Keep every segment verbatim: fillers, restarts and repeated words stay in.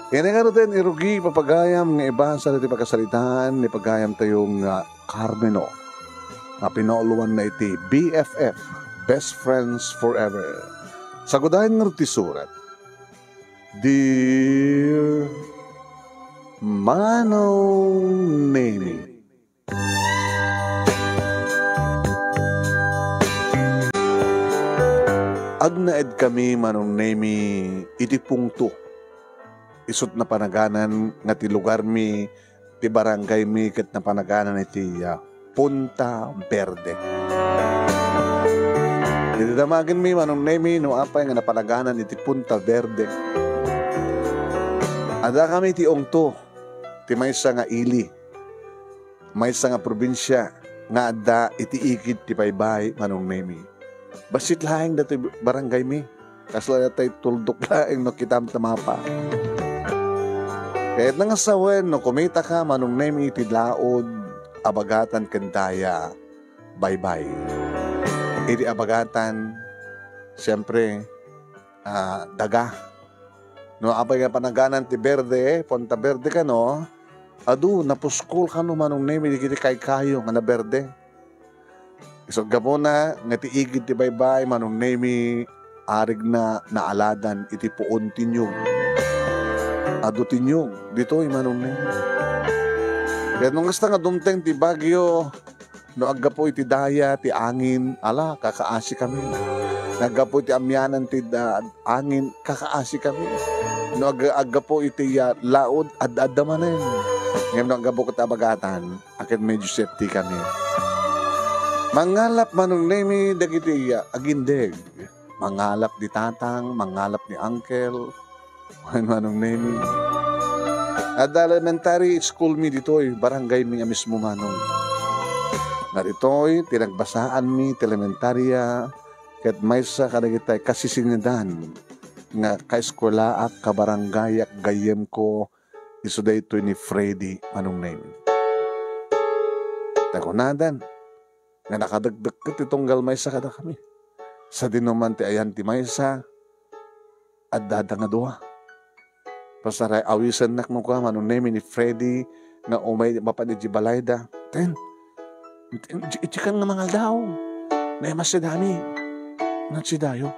Ken ngaruden, irugi, ipapagayam nga ibasa ditoy pakasaritaan ni pagayamtayo nga Carmino, nga pinauluanna iti B F F, Best Friends Forever. Sagudayen ngarud ti surat. Dear Manong Nemi. Agnaedkami, Manong Nemi, iti pungto. Isut' napanaganan nga ti lugarmi, ti barangaymi ket napanaganan iti, ah, Punta Verde. Iti damagenmi, Manong Nemi, no apay nga napanaganan iti Punta Verde. Addakami iti ungto, ti maysa nga ili, maysa nga probinsia nga adda iti igid ti baybay, Manong Nemi. Bassit laeng datoy barangaymi. Kasla daytay tuldok laeng no kitam ta mapa. Ket nangasawen no kumitaka, Manong Nemi, iti laod, abagatan ken daya, baybay. Iti abagatan, siempre, ah, daga. No apay nga panaganan ti berde, Punta Verde kano, adu, napuskol kano, Manong Nemi, dagiti kaykayo nga naberde. Isut' gapuna nga ti igid ti baybay, Manong Nemi, arigna naaladan iti puon ti niyog. Adu ti niyog ditoy, Manong Nemi. Ket no kasta nga dumteng ti bagyo, no aggapu iti daya ti angin, ala, kakaasikami. No aggapu iti amianan ti da-, angin, kakaasikami. No ag-, aggapu iti, ah, laod, ad-adda manen. Ngem no aggapu ket abagatan, a ket medyo safety kami. Mangalap, Manong Nemi, dagiti, ah, agindeg. Mangalap ni tatang, mangalap ni uncle. Wen, Manong Nemi. Adda elementary school mi ditoy, barangay mi nga mismo, Manong. Nga ditoy, ti nagbasaanmi ti elementaria, ket maysa kadagiti kasisinedan nga kaeskuelaak, kabarangayak, gayyemko, isu daytoy ni Freddy, Manong Nemi. Ta kunadan nga nakadekdekket ti tunggal maysa kadakami. Sadinoman ti ayan ti maysa, addada nga dua. Pasaray awisennak no kua, Manong Nemi, ni Freddy nga umay mapan idiay balayda. Ten, ten, idi, idi kan nga mangaldaw. Naima sidami. Nagsidayo.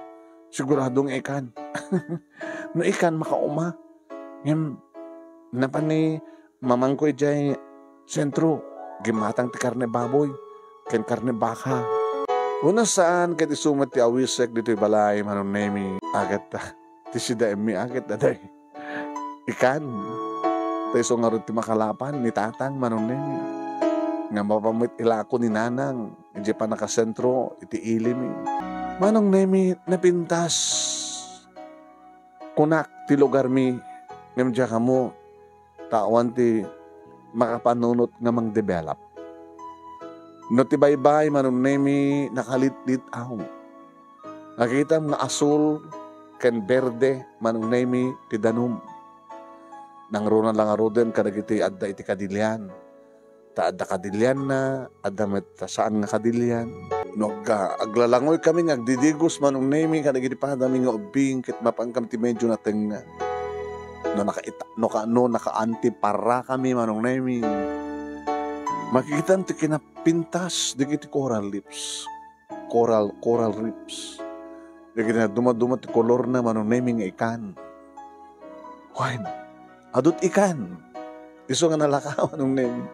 Sigurado nga ikan. No ikan, makauma. Ngem, napan ni mamangko idiay sentro, gimmatang ti karne baboy, ken karne baka. Una saan ket isu met ti awisek ditoy balay, Manong Nemi. Agat, ti sidaemmi agat, aday. Ikan. Ta isu ngarud ti makalapan ni tatang, Manong Nemi. Nga mapan met ilako ni nanang, idiay pannakasentro, iti ilimi. Manong Nemi, napintas. Kunak ti lugarmi, ngem diak ammo, ta awan ti makapanunot nga mangdevelop. No ti baybay, Manong Nemi, nakalitlit-aw. Nakitam nga asul ken berde, Manong Nemi, ti danum. Nangruna la ngaruden kadagiti adda iti kadilian. Ta adda kadilianna, adda met ta saan nga kadilian. No agga-, aglalangoy kami nga agdidigos, Manong Nemi, kadagiti padami nga ubbing, ket mapan kami ti medyo natengnga. No nakaita-, no ka-, no nakaantiparra kami, Manong Nemi, makikitam ti kinapintas dagiti coral reefs. Coral, coral reefs. Dagiti nadumaduma ti kolorna, Manong Nemi, nga ikan. Wen, adu ti ikan. Isu nga nalaka, Manong Nemi.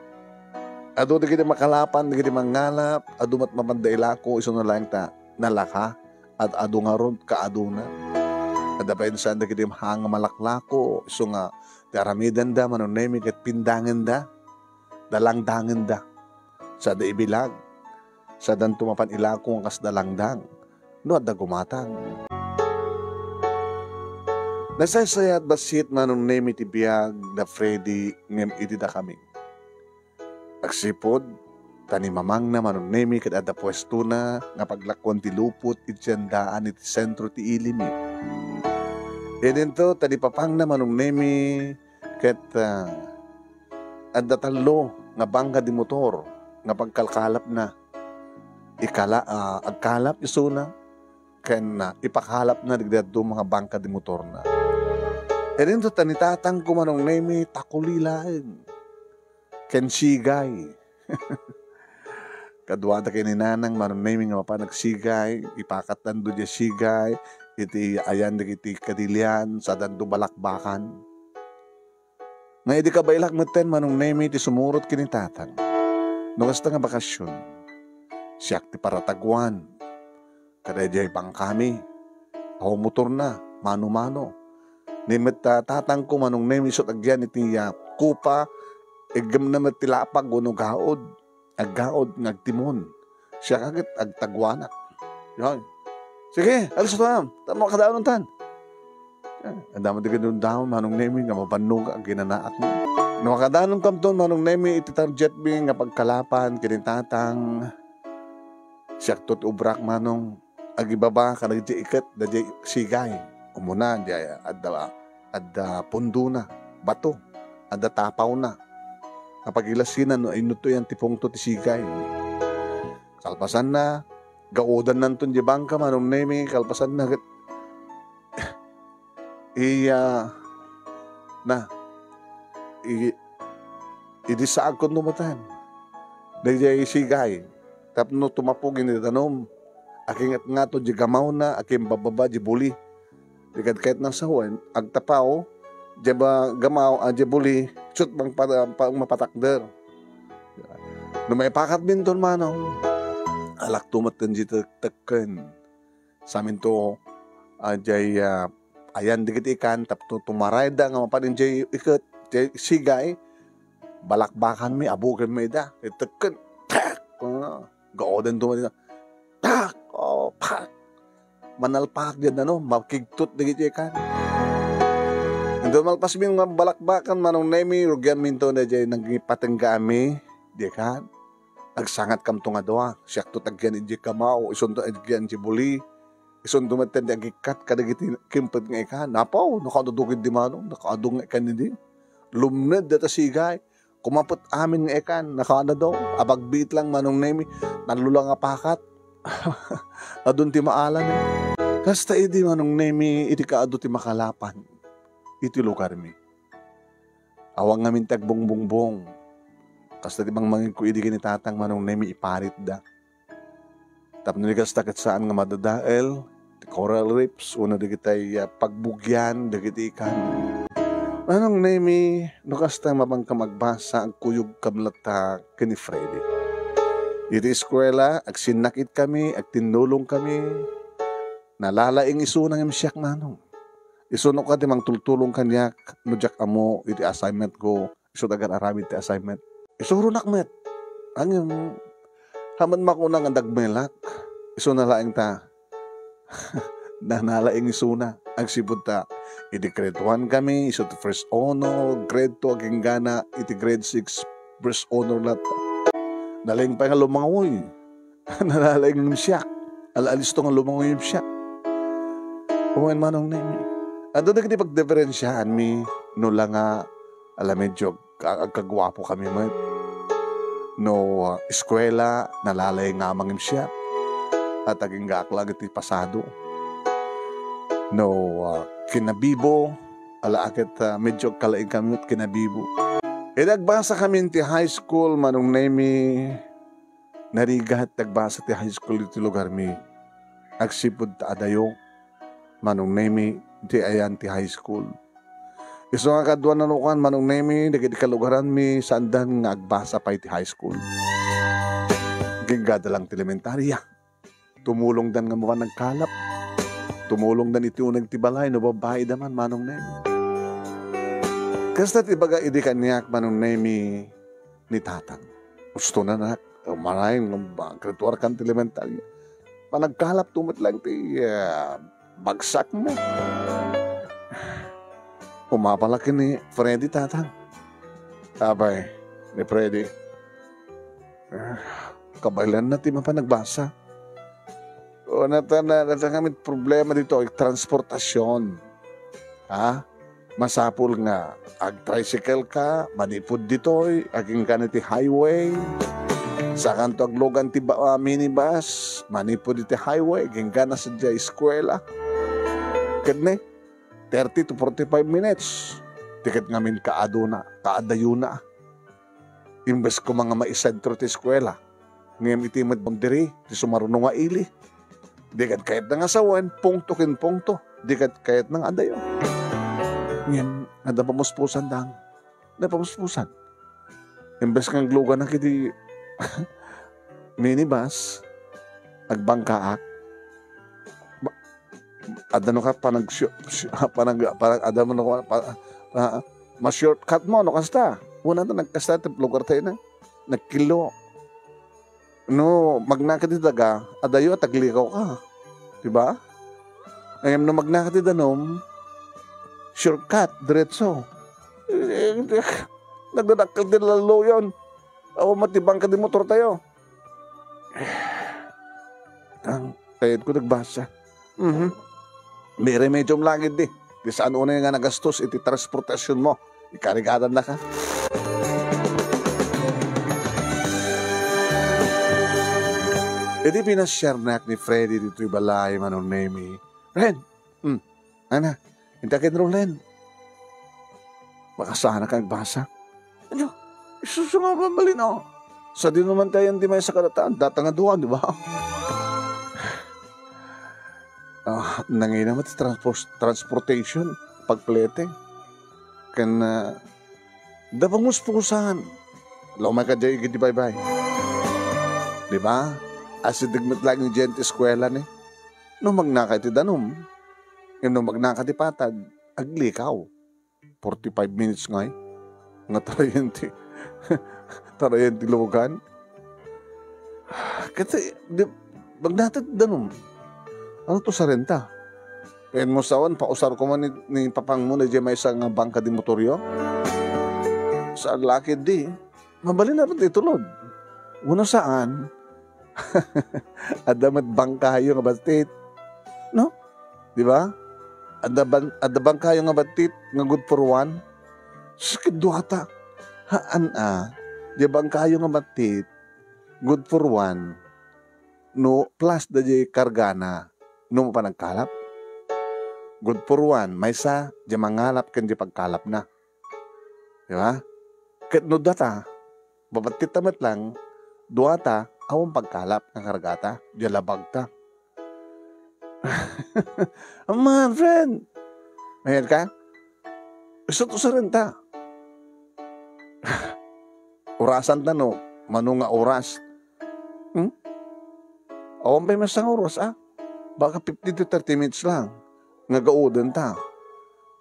Adu dagiti makalapan, dagiti mangalap, adu met mapanda ilako, isu na laeng ta nalaka, ad-adu ngarud, kaaduna. Adda pay saan dagiti hanga malaklako, isu nga ti aramidenda, Manong Nemi, ket pindangenda, dalangdangenda. Sada ibilag, sadanto mapan ilako nga kas dalangdang. No adda gumatang. Nasaysayat bassit, Manong Nemi, ti biag da Freddy ngem idi dakami. Agsipud, ta ni mamangna, Manong Nemi, ket adda puestona nga paglakuan ti lupot iti siendaan iti sentro ti ilimi. Idinto, ta ni papangna, Manong Nemi, ket, ah, adda tallo nga bangka di motor nga pagkalkalapna. Ikala-, ah, agkalap isuna, ken, ah, ipakalapna dagiti dadduma nga bangka di motorna. Idinto ta ni tatangko, Manong Nemi, takuli laeng ken sigay. Kaduada ken ni nanang, Manong Nemi, nga mapan agsigay, ipakatdanto diay sigay iti ayan dagiti kadilian, sadanto balakbakan. Nga idi kabaelak metten, Manong Nemi, ti sumurot ken ni tatang. No kasta nga bakasion, siak ti parataguan. Kadaydiay bangkami. Awan motorna, mano-mano. Ni met, ah, tatangko, Manong Nemi, isut' agyan iti, ah, kupa, iggemna met ti lapag wenno gaud. Aggaud nga agtimon. Siak ket agtaguanak. Yan. Sige, alis ta, tapno makadanon tan. Yan. Adda met ti kinundaon, Manong Nemi, nga mabannogak, ginanaak. No makadanon kamton, Manong Nemi, iti target mi nga pagkalapan, ken ni tatang. Siak to ti ubrak, Manong. Agibaba kadagiti iket daydiay sigay. Umuna, diay adda, adda pundona, bato, adda tapawna. Apagilasinan no inuttoyan ti pungto ti sigay. Kalpasanna, gaudannanton diay bangka, Manong Nemi, kalpasanna ket iya na, i-, idi saagko no matan. Daydiay sigay, tapno tumapog iti danum. Akingatngato diay gamawna, akimbababa diay buli. Di kadkayatna sawen, agtapaw, diay ba-, gamaw, a diay buli, isut' bang pa-, pa-, mapatakder. No maipakatminton, Manong, alakto met diay tektekken. Saminto, a, diay, a, ayan dagiti ikan, tapno tumarayda nga mapan diay iket, diay sigay, balakbakanmi, abukenmi ida, itekken, pak! A, gaoden to, pak! O, pak! Manalpak diay, no, makigtot dagiti ikan. Inton malpasmi nga balakbakan, Manong Nemi, rugianminto daydiay nagipatenggaanmi, diay ikan. Agsangatkamto nga dua, siakto ti agyan idiay gamaw, isunto agyan idiay buli, isunto met ti agikkat kadagiti kimpet nga ikan. Apo, nakaadu ketdi, Manong, nakaadu nga ikan idi. Lumned dayta sigay, kumapet amin nga ikan, nakaadu, abagbiit lang, Manong Nemi, nallo lang a pakat. Adun ti maala, no? Kasta idi, Manong Nemi, iti kaadu ti makalapan iti lugarmi. Awan ngamin ti agbungbungbong. Kasta ti mangmangegko idi ken ni tatang, Manong Nemi, iparitda. Tapno di kasta ket saan nga madadael ti coral reefs wenno dagiti, ah, pagbugian dagiti ikan. Manong Nemi, no kasta, mapankam agbasa, agkuyogkam latta ken ni Freddy. Iti eskuela, agsinnakitkami, agtinnulongkami. Nalalaing isuna ngem siak, Manong. Isu no kadi mangtultulong kaniak no diak ammo iti assignment ko, isu ti agar-aramid ti assignment. Isuronak met. Ngem, haman makuna nga dagmelak, isuna laeng ta. Nanalaing isuna. Agsipud ta, iti grade one kami, isu ti first honor, grade two, agingga na, iti grade six, first honor latta. Nalaing pay nga lumangoy. Nalalaing ngem siak. Ala, alisto nga lumangoy ngem siak. Wen, Manong Nemi. Adu dagiti pagdiferensiaanmi no la nga, ala, medyo ag-, agkaguapo kami met. No, ah, eskuela, nalalaing nga amang ngem siak. At aginggaak lang iti pasado. No, ah, kinabibo, ala, ket, ah, medyo agkalaing kami met kinabibo. Idi agbasa kami iti high school, Manong Nemi, narigat ti agbasa ti high school iti lugarmi. Agsipud ta adayo, Manong Nemi, ti ayan ti high school. Isu nga kaduan nanukan, Manong Nemi, dagiti kalugaranmi, saandan nga agbasa pay ti high school. Ginggada lang ti elementarya. Tumulongdan nga mapan nagkalap. Tumulongdan iti uneg ti balay no babbai da man, Manong Nemi. Kasta ti baga idi kaniak, Manong Nemi, ni tatang. Usto na, nak. Umarayen nga ba, grade one kan ti elementarya. Panagkalap to met lang ti, ah, bagsak mo. Umapalak ni Freddy, tatang. Apay, ni Freddy. Ah, kabaelan na ti mapan nagbasa. O, nata-, na-, nata-, kami problema dito, transportasyon. Ha? Masapul nga ag-tricycle ka, manipud ditoy, agingga na iti highway. Sakanto aglugan ti ba-, ah, minibus, manipud iti highway, agingga na sadiay eskuela. Ket ne, thirty to forty-five minutes. Di ket ngamin kaaduna, kaadayuna. Imbes koma nga maisentro ti eskuela, ngem iti met boundary ti sumaruno nga ili. Di ket kayatna nga sawen, pungto ken pungto. Di ket kayatna nga adayo. Ngem adda pamuspusan dang. Napamuspusan. Imbes nga agluganak iti minibus, agbangkaak. Ba-, adda no ka panag-, panag-, panag-, adda mo no ka pa-, pa-, ma-shortcut mo, no kasta. Una na, nagkasta ti lugar tayo na. Nagkilo. No, magnaka ti daga, adayo, taglikaw ka. Di ba? Ngem no magnaka ti danum, shortcut, diretso. Eh, nagdadakkel ti lalluyon. Awan matibang ka di motor tayo. Ang kayat ko nagbasa. Mhm. May remedium lang idi. Ti saan unay nga nagastos iti transportasyon mo. Ikarigadan na ka. Idi pinasiarnak ni Freddy ditoy balay, Manong Nemi. Ren! Hmm. Ana, inta ken Roland. Makasana ka nagbasa. Ano? Isusunga pa balin, oh. Sa di naman tayo di may sakadatan, data nga duwa, di ba? Ah, nangina mo ti transpos-, transportation, pagplete. Ken, ah, da pamuspusan. Law may kadya igid di baybay. Di ba? Asideg met lang ni Jen ti eskwela ni. No magnaka iti danum, ngem no magnaka ti patag, aglikaw. Forty-five minutes ngay. Nga tarayen ti, tarayen ti lugan. Kasi, di, magnaka ti danum. Ano to sarenta? Ken mo sawan, pausar ko man ni, ni papang mo na dyan may isang bangka di motoryo. Sa laki di, mabalin na rin itulod. Una saan, adda met bangkayo nga batit. No? Di ba? Adda ban-, adda bangkayo nga batit nga good for one. Sus, ket duata. Haan a. Di bangkayo nga batit, good for one. No, plus da di kargana. No, mapanagkalap. Good for one. Maysa, di mangalap ken di pagkalap na. Di ba? Ket no data, babattitta met lang, duata, awan pagkalap nga kargata, diay labagta. Aman, friend! Mayat ka? Isu to sarenta. Orasan ta no, mano nga oras. Hmm? Awan pay masang oras, ah. Baka fifteen to thirty minutes lang. Nga gauden ta.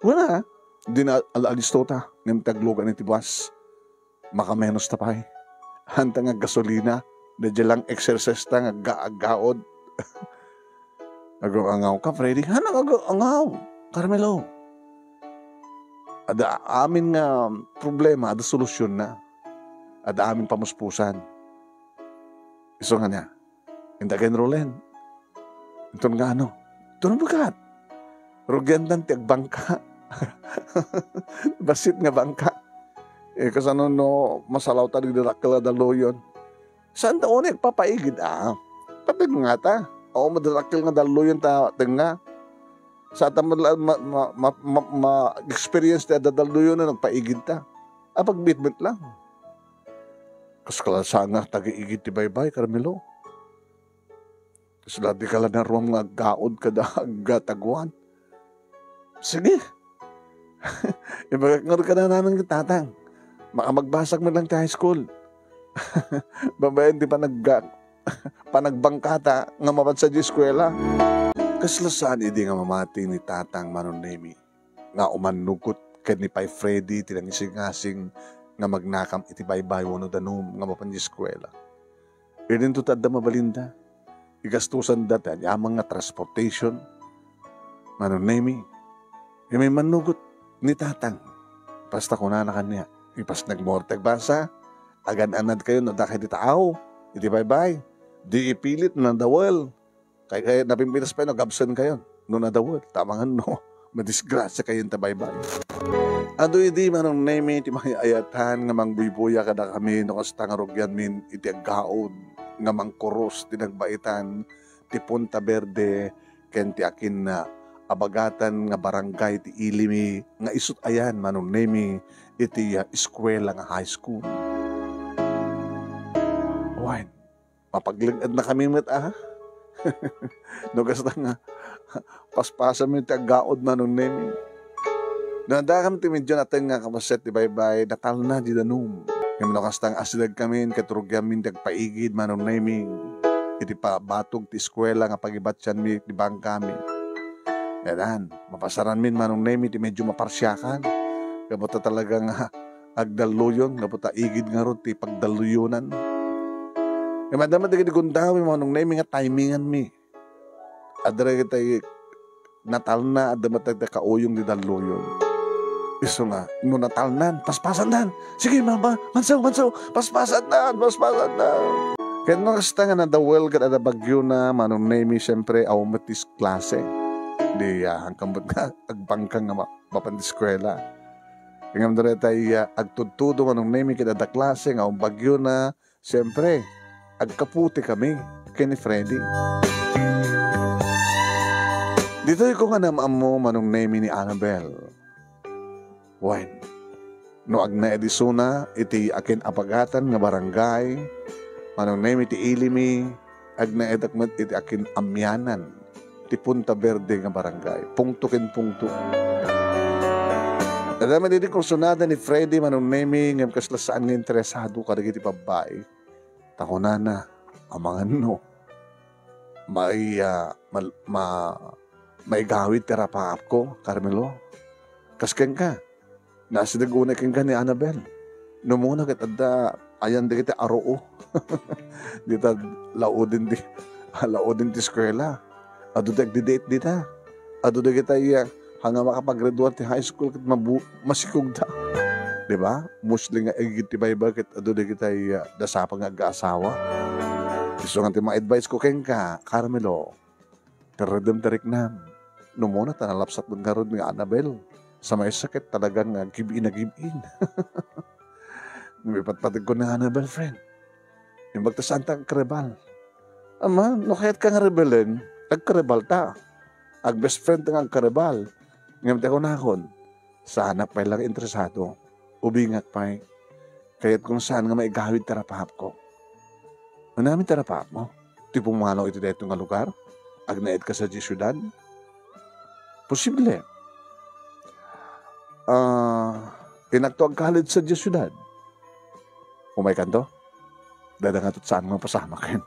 Wala. Di na al-, alisto ta. Ngem taglugan iti bus. Makamenos ta pay. Hanta nga gasolina. Dadya lang exercise ta nga ga-, gaod. Ago-angaw ka, Freddy? Hanang ago-angaw, Carmelo. Ada amin nga problema, ada solusyon na. Ada amin pamuspusan. Isu nga niya. Inda ken Roland. Inton nga ano? Inton bigat. Rugiandan ti agbangka. Bassit nga bangka. Eh, kasano no masalaw ta di dakkel a dalluyon? Saan ta unay agpapaigid, ah? Pateng nga ta. O, madadakkel nga dalluyon ta, tenga. Sa ta ma-, ma-, ma-, ma-, ma-, ma-experience ti adda dalluyon no nagpaigid ta. Apagbitbit lang. Kas kala saan nga tagiigid ti baybay, Carmelo. Kasla di ka la naruam nga aggaod kada aggataguan. Sige. Ibagak ngarud kada nanang ti tatang. Makamagbasag man lang ti high school. Babaen ti panagga-, panagbangkata nga mapan sadiay eskuela. Kasla saan idi nga mamati ni Tatang Manong Nemi nga umannugot ken ni Pay Freddy ti nangisingasing nga magnakam iti baybay wenno danum nga mapan diay eskuela. Idinto ti adda mabalinda. Igastusanda ti aniaman nga transportation. Manong Nemi, imay mannugot ni Tatang. Basta kunana kaniak, ipasneg mo ti agbasa, agan-anad kayo no adda kayo ti taaw iti baybay. Di ipilit no nadawel. Kay, kay napimpitas pay no agabsen kayo no nadawel. Ta amangan no madisgrasya kayo ta baybay. Adu idi, Manong Nemi, ti mangay-ayatan nga mangbuybuya kadakami no kasta nga rugianmin iti aggaud nga mangkurus ti nagbaitan ti Punta Verde ken ti akinna abagatan nga barangay ti ilimi nga isut' ayan, Manong Nemi, iti, ah, eskuela nga high school. Wen, mapagleng-ednakami met, a. No kasta nga, paspasanmi ti aggaud, Manong Nemi. No addakami ti medyo nateng nga kapaset ti baybay, natalna di danum. Ngem no kasta nga asidegkamin ket rugianmin ti agpaigid, Manong Nemi, iti pabatog ti eskuela nga pagibatianmi ti bangkami. Ayan, mapasaranmin, Manong Nemi, ti medyo maparsiakan. Gapu ta talaga nga agdalluyon, gapu ta igid ngarud ti pagdalluyonan. Ngem adda met dagiti gundawem, Manong Nemi, nga timinganmi. Adda dagiti natalna, adda met dagiti kauyong ti dalluyon. Isu nga, no natalnan, paspasandan. Sige, mama, mansaw, mansaw, paspasandan, paspasandan. Ket no kasta nga nadawel ket adda bagyona, Manong Nemi, siyempre, awan met ti klase. Di, ah, hangkan met nga agbangka nga ma-, mapan ti eskuela. Ngem dayta, ah, agtudtudo, Manong Nemi, ket adda klase nga awan bagyona, siyempre, agkaputikami ken ni Freddy. Ditoy ko nga naam-ammo, Manong Nemi, ni Annabel. Wen, no agnaed isuna iti akin-abagatan nga barangay, Manong Nemi, ti ilimi, agnaedak met iti akin-amianan ti Punta Verde nga barangay, pungto ken pungto. Adda met idi kursunada ni Freddy, Manong Nemi, ngem kasla saan nga interesado kadagiti babbai. Ta kunana, amangan no, mai-, ah, mal-, ma-, maigawid ti rapaapko, Carmelo. Kas kenka, nasideg unay kenka ni Annabel. Numona ket adda ayan dagiti aroo. Dita lauden di, lauden ti eskuela. Adu ti agdi-date dita. Adu dagiti, ah, haan nga makapagraduar ti high school ket mabu-, masikogda. Di ba? Mostly nga igid ti baybay ket adu dagiti, ah, dasapa nga agkaasawa. Isu nga ti ma-advise ko kenka, Carmelo. Terredem ti riknam. Numona ta nalapsat ngarud nga Annabel. Sa maysa ket talagan nga give in a give in. Ngem ipatpategko ni Annabel, friend. Imbag ta saanta agkarebel. Ama, no kayatka nga rebelen, agkarebelta. Agbest friendta nga agkarebel. Ngem ti kunakon, saanak pay la nga interesado. Ubingak pay. Kayatko nga saan nga maigawid ti rapaapko. Unamin ti rapaapmo? Ti pumanaw iti daytoy nga lugar? Agnaedka sadiay siudad? Posible. Ah, inakto agkallege sadiay siudad. Umaykanto? Dayta ngarud saan nga mapasamak ken.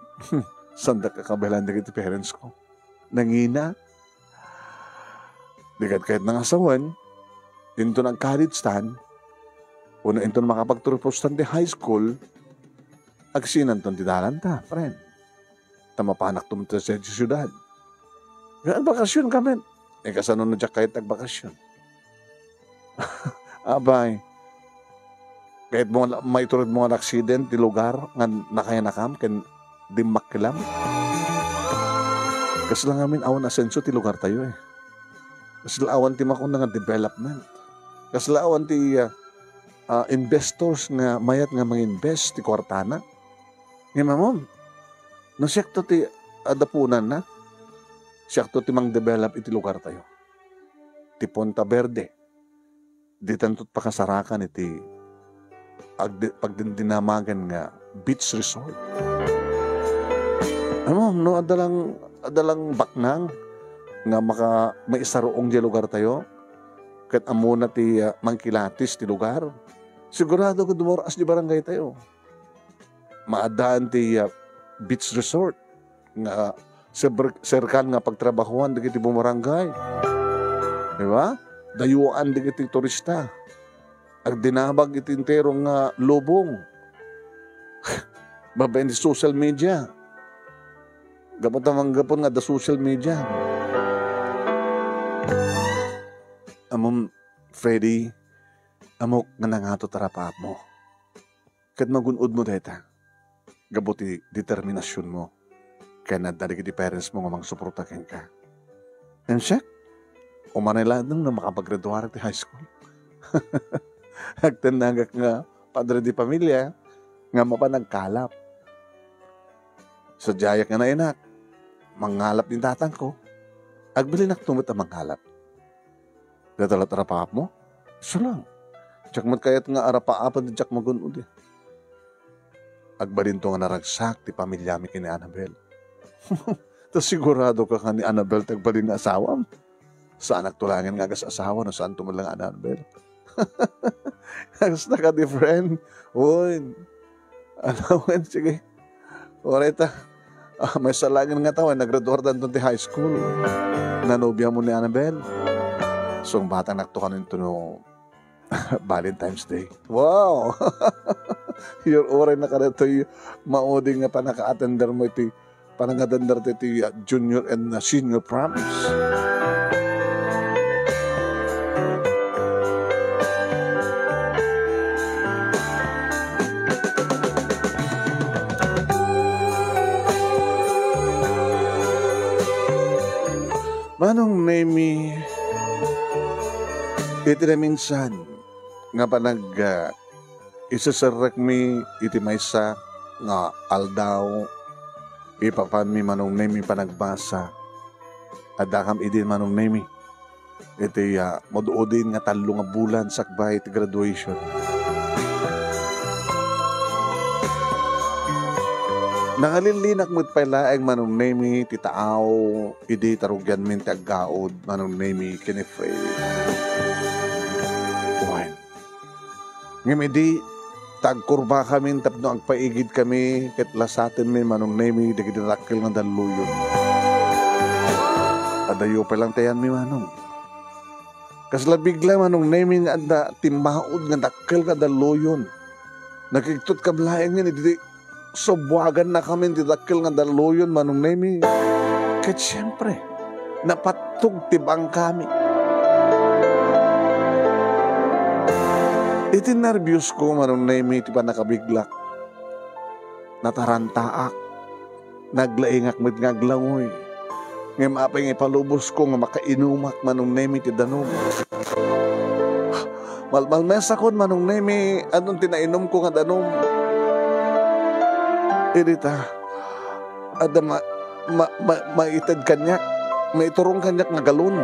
Saandak a kabaelan dagiti parents ko. Nangina. Di ket kayatna nga sawen, inton agkallege tan, wenno inton makapagturpos tan ti high school, agsinanton ti dalanta, friend. Ta mapanakto met sadiay siudad. Nga agbakasyon ka met. Eh, kasano no diak kayat agbakasyon? Apay, kayatmo nga maituredmo nga accident ti lugar nga nakayanakam ken dimmakkelam? Kasla ngamin awan asenso ti lugartayo, eh. Kasla awan ti makuna nga development. Kasla awan ti, ah, ah, investors nga mayat nga manginvest ti kuartana. Ngem ammom, no siakto ti adapunanna, siakto ti mangdevelop iti lugartayo. Ti Punta Verde, ditanto pakasarakan iti agdi-, pagdindinamagan nga beach resort. Ammom, no adda lang, adda lang baknang nga maka-, maisaruong diay lugartayo, ket ammona ti, ah, mangkilatis ti lugar, sigurado nga dumar-as diay barangaytayo. Maaddaan ti, ah, beach resort nga serber-, serkan nga pagtrabahoan dagiti bumarangay. Di ba? Dayuan dagiti turista. Agdinamag iti entero nga lubong. Babaen ti social media. Gapu ta manggapu nga adda social media. Ammom, Freddy, ammok nga nangato ti rapaapmo. Ket magun-odmo dayta gapu ti determinasionmo ken adda dagiti parentsmo nga mangsuporta kenka. Ngem siak, umanay laeng nga makapaggraduar ti high school. Agtennagak nga padre de pamilya nga mapan agkalap. Sadiayak nga nainak, mangalap ni tatangko. Agbalinak to met a mangalap. Dayta la't arapaapmo? Isu lang. Diak met kayat nga arapaapen ti diak magun-odi. Agbalinto nga naragsak ti pamilyami ken ni Annabel. Ta sigurado ka nga ni Annabel ti agbalin nga asawam? Saanak to laengen nga agas-asawa no saan to met la nga Annabel. Kasta ka, di friend. Uy. Ano, wen, sige. Uray ta. Ah, maysa laengen nga tawen, nagraduardanton ti high school. Nanobia mo ni Annabel. Sungbatannak to kaninto no Valentine's Day. Wow! Your uray na kadatoy maudi nga panaka-attender mo iti panangadandar ti, ti, uh, junior and, uh, senior proms. Manong Nemi, iti naminsan nga panag, uh, iseserrekmi iti maysa nga aldaw, ipapanmi Manong Nemi panagbasa. Addakam idi Manong Nemi iti, ah, maud-udin nga tallo nga bulan sakbay ti graduation. Nangalillinak met pay laeng Manong Nemi ti taaw idi tarugianmin ti aggaud Manong Nemi ken ni Freddy. Wen, ngem idi ta agkurbakamin tapno agpaigidkami ket lasatenmi Manong Nemi dagiti dakkel nga dalluyon. Adayo pay lang ti ayanmi, Manong. Kasla bigla, Manong Nemi, nga adda timmaud nga dakkel nga dalluyon. Nakigtotkam laengen idi Subbuagannakamin ti dakkel nga dalluyon, Manong Nemi. Ket siempre, napattog ti bangkami. Iti nerbios ko, Manong Nemi, ti pannakabiglak, natarantaak, naglaingak met nga aglangoy. Ngem apay nga ipalubos ko nga makainumak Manong Nemi ti danum? Malmalmesakon Manong Nemi, adun ti nainumko nga danum. Idi ta, adda ma-, ma-, ma-, maited kaniak, maiturong kaniak nga galon.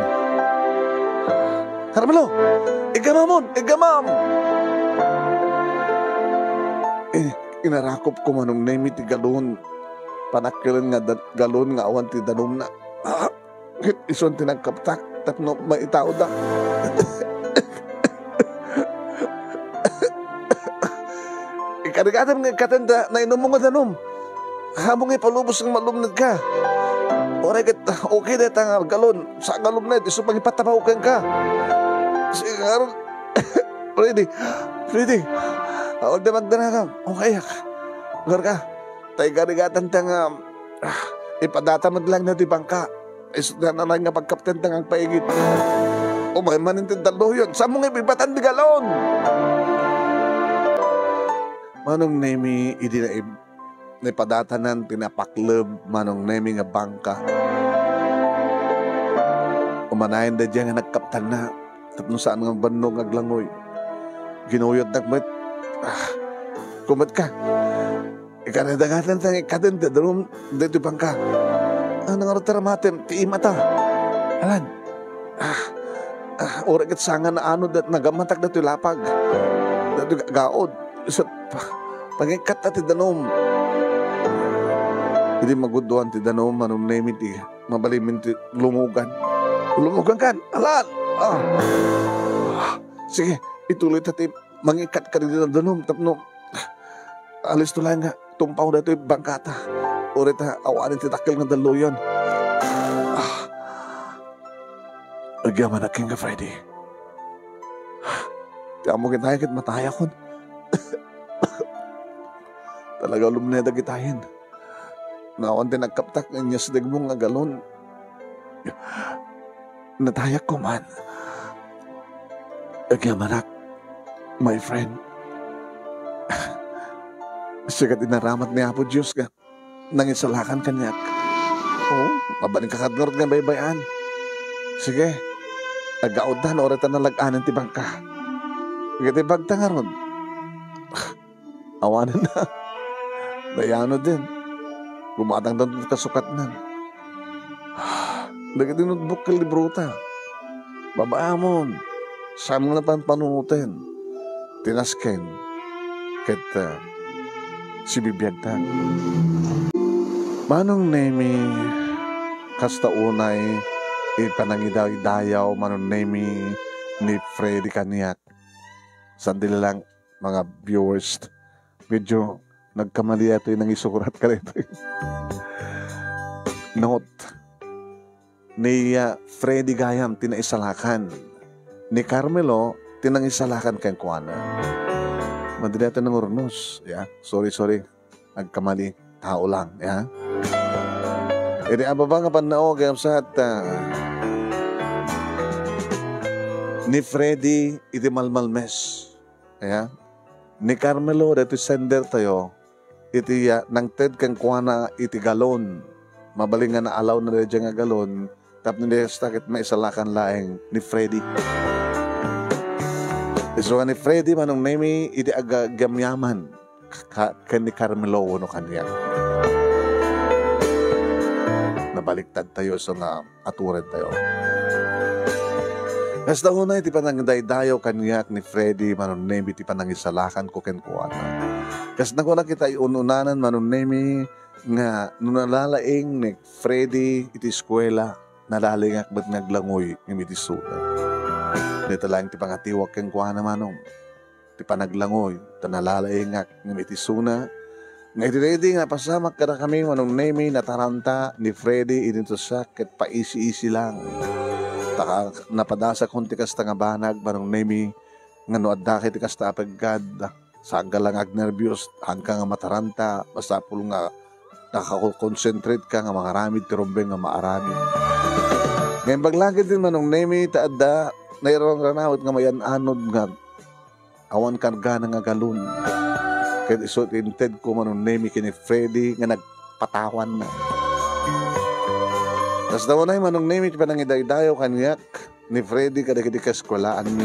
Carmelo! Iggamamon! Iggamam! Eh, inarakopko Manong Nemi ti galon. Panakkilen nga da-, galon nga awan ti danumna. Ah, ket isun ti nagkaptak tapno maitaoda. Ikarigatam nga ikkaten ta nainummo nga danum. Haanmo nga ipalubos nga malumnedka. Uray ket okay dayta nga galon. Sa galon na, isu pangipatabaw kenka. Sige, ngarud. Freddy, Freddy, awan da magdanagam. Okay, ak. Ngarud ka. Tay garigatan ta nga, ah, ipadata met lang na ti bangka. Isu ti nanay nga pagkapten ta nga agpaigid. Umay man inti dalluyon. Saan mo nga ibibatan ti galon? Manong Nemi, idi na ib-, naipadatanan ti napakleb Manong Nemi nga bangka. Umanayen daydiay nga nagkaptanna. Tapno saan nga bannog nga aglangoy. Ginuyodnak met. Ah, kumetka. Ikaradagatanta nga ikkaten ti danum daytoy bangka. Ano nga rutaramateng ti imata? Alan. Ah, ah, uray ket saan nga naano dat nagammatak daytoy lapag. Daytoy ga-, gaod. Isu pa-, pangikkatta ti danum. Idi magudduan ti danum, Manong Nemi ti mabalinmin ti lumugan. Lumugan kan, alan! Ah. Sige, ituloy ta ti mangikkat kadagiti danum tapno alisto laeng nga tumpaw daytoy bangkata. Uray ta awanen ti dakkel nga dalluyon. Ah. Agyamanak kenka, Freddy. Ti ammok itayen ket matayakon. Talaga lumne dagitayen. Nga awan ti nagkaptak nga inyasdegmo nga galon. Natayakko man. Agyamanak, my friend. Sika ti inaramat ni Apo Dios nga nangisalakan kaniak. Oo, mabalinka kad ngarud nga baybay-an. Sige, aggaudda no uray ta nalag-anen ti bangka. Dagiti bagta ngarud. Awanen na. Nayanod din. Gumatangdan ti kasukatnan. dagiti notebook ken librota. Babaamon, saan nga napan panunoten ti nasken ket, ah, sibibiagtan. Manong Nemi, kasta unay ipanangidaydayaw Manong Nemi ni Freddy kaniak. Sandali lang, mga viewers, medyo nagkamali yata yung nangisurat ka dito. Note, ni, ah, Freddy gayam ti naisalakan. Ni Carmelo ti nangisalakan kenkuana. Madali yata nangurnos. Yeah, sorry, sorry. Nagkamali. Tao lang, yeah. Iti ababa nga pannao, gayam sa at, ah, ni Freddy iti malmalmes. Ayan. Ni Carmelo, daytoy sender tayo, iti, ah, nangted kenkuana iti galon. Mabalin nga naalawna daydiay nga galon, tapno dayta ket maisalakan laeng ni Freddy. Isu nga ni Freddy, Manong Nemi, iti aga-, agyamyaman ka-, ken ni Carmelo wenno kaniak. Nabaliktad tayo, so nga atured tayo. Kasta unay ti panangdaydayaw kaniak ni Freddy, Manong Nemi, ti panangisalakanko kenkuana. Kas nakuna kita iun-unanan, Manong Nemi, nga no nalalaing ni Freddy iti eskuela, nalalaingak met nga aglangoy ngem iti isuna. Dayta laeng ti pangatiwak kenkuana, Manong. ti panaglangoy, ta nalalaingak ngem iti isuna, nga iti daydi nga pasamak kadakami, Manong Nemi, nataranta ni Freddy idinto siak ket paisi-isi lang. Ta ka-, napadasakon ti kasta nga banag, Manong Nemi, nga no adda kay ti kasta a peggad, saanka lang agnerbios, haanka nga mataranta, masapul nga nakakonsentrate ka nga mangaramid ti rumbeng nga maaramid. Ngem imbag la ketdin, Manong Nemi, ta adda nairanawet nga mayan-anod nga awan kargana nga galon. Ket isu ti intedko, Manong Nemi, ken ni Freddy nga nagpatawanna. Kasta unay, Manong Nemi, ti panangidaydayaw kaniak ni Freddy kadagiti kaeskuelaanmi.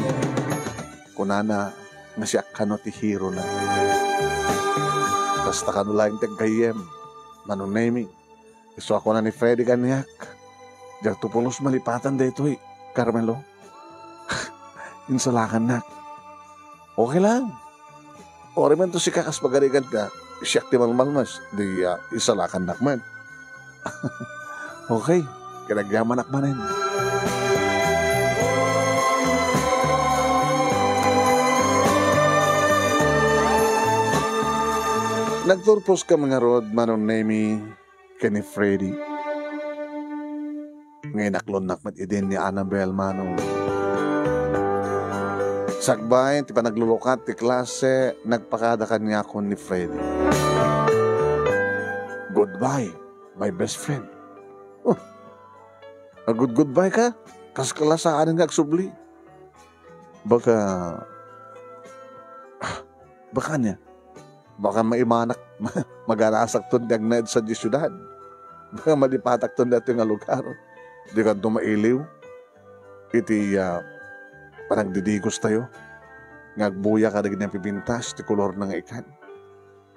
Kunana nga siak kano ti hirona. Kasta kano laeng ti aggayyem, Manong Nemi. Isu a kuna ni Freddy kaniak, "Diakto pulos malipatan daytoy, Carmelo." Insalakannak. "Okay lang. Uray man to sika kas pagarigan ta, siak ti malmalmas, di, ah, insalakannak man." "Okay, kinagyamanak manen." Nagturpos kami ngarud, Manong Nemi, ken ni Freddy. Nga inaklonnak met idin ni Annabel, Manong. Sakbay ti panaglulukat ti klase, nagpakada kaniakon ni Freddy. "Goodbye, my best friend." "Oh, agud-goodbye ka? Kas kalasaanna nga agsubli." Baka, ah, baka ania? Baka maimanak, magarasakton ti agnaed sadiay siudad. Baka malipatakton daytoy nga lugar. Dikanto mailiw iti, ah, panagdidigos tayo nga agbuya kadagiti napipintas ti kolorna nga ikan.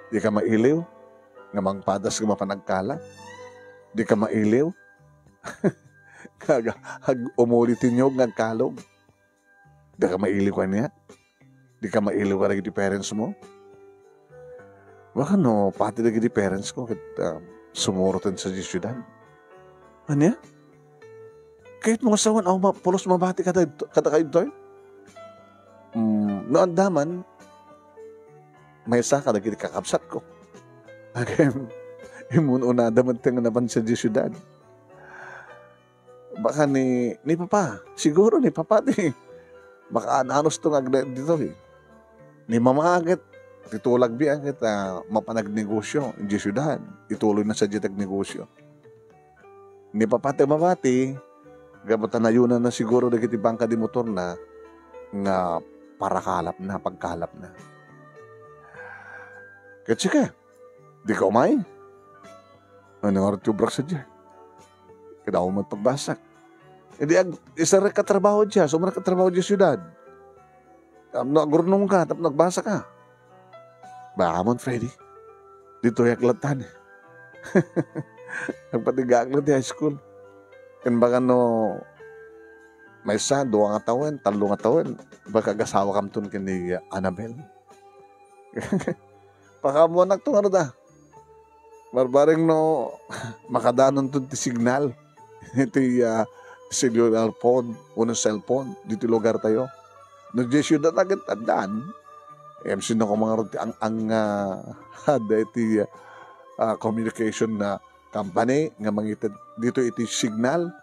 Dika mailiw nga mangpadas nga mapan agkala. Dika mailiw nga ag-, ag-, umuli ti niyog nga agkalog. Dika mailiw kaniak? Dika mailiw kadagiti parents mo? Baka no, pati dagiti parents ko ket, ah, sumuroten sadiay siudad. Ania? Kayatmo nga sawen, awan ma-, pulos mabati kada, kadakayo ditoy? Mm, no adda man, maysa kadagiti kakabsatko. Agem, imun-unada met nga napan sadiay siudad. Baka ni, ni Papa. Siguro ni Papa ti makaananos to nga agna-, ditoy. Ni Mama ket, ti tulagbi ket, ah, mapanagnegosyo idiay siudad. Ituloyna sadiay ti agnegosyo. Ni Papa ti mabati, gapu ta nayonanna siguro dagiti bangka di motorna nga parakalapna, pagkalapna. Ket sika, dika umay? Ania ngarud ti obrak sadiay? Kadawa met pagbasak. Idi ag-, isarek a trabaho diay, sumrek a trabaho diay siudad. Tapno agronom ka, tapno agbasa ka. Baamon, Freddy. Ditoy ak lattan. Nagpatigaak la ti high school. Imbaga no maysa, dua nga tawen, tallo nga tawen, baka agasawakamton ken ni Annabel. Pakaammoannakto ngarud a. Barbareng no makadanonton ti signal iti, ah, cellular phone wenno cellphone ditoy lugartayo. No diay siudad ket addaan. Ngem sino koma ngarud ti ang-ang nga adda iti, ah, communication na company nga mangited ditoy iti signal?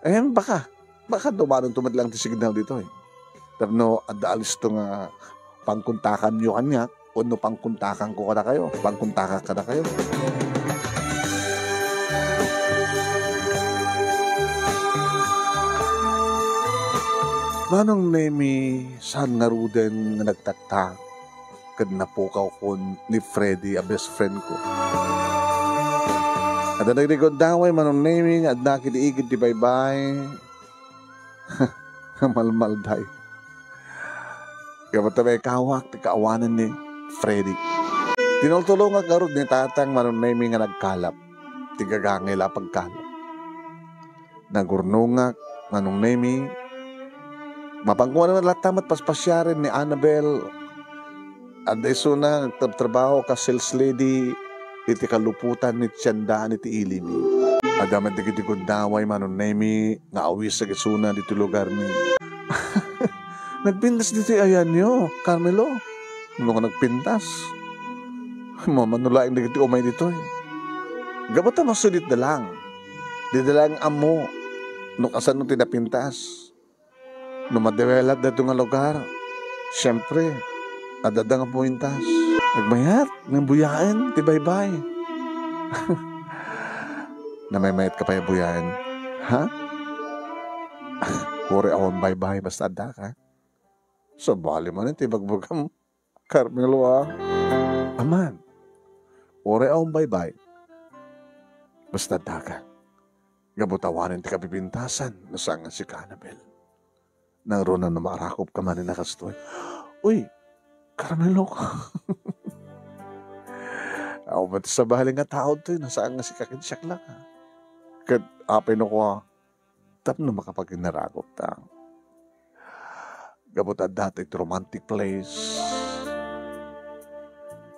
Em, baka, baka dumanonto met lang ti signal ditoy. Tapno adda alisto nga pangkontakanyo kaniak, wenno pangkontakanko kadakayo, pangkontakak kadakayo. Manong Nemi, saan ngaruden nga nagtaktak ken napukawkon ni Freddy a best friend ko. Adda nagrigundaway, Manong Nemi, nga adda ket igid ti baybay. Malmalday. Gapu ta maikawak ti kaawanan ni Freddy. Tinultulongak ngarud ni Tatang, Manong Nemi, nga nagkalap ti gagangay la a pagkalap. Nagurnongak, Manong Nemi. Mapankuan met latta met paspasiaren ni Annabel. Adda isuna nga agtrabtrabaho kas sales lady iti kalupotan ni tiendaan iti ili mi. Adda met dagiti gundaway, Manong Nemi, nga awisag isuna ditoy lugar mi. Nagpintas ditoy ayanyo, Carmelo. No nga nagpintas, mamano laeng dagiti umay ditoy. Gapu ta masuditda lang. Dida lang ammo no kasano ti napintas. No madevelop daytoy nga lugar, siempre, adda nga pumintas. Nagmayat nga buyaen ti baybay. Namaymayat ka pay a buyaen, ha? Uray awan baybay, basta adda ka. Sabali man ti bagbagam. Carmelo, ah. Aman, uray awan baybay. Basta daga. Gapu ta awanen ti kapipintasan, no saan nga sika, Annabel. Nangruna no marakop ka manen a kastoy. Uy, Carmelo ka. Awan met sabali nga tao toy, no saan nga sika ken siak la. Ket apay no kua, tapno makapaginarakop ta. Gapu ta adda ti romantic place.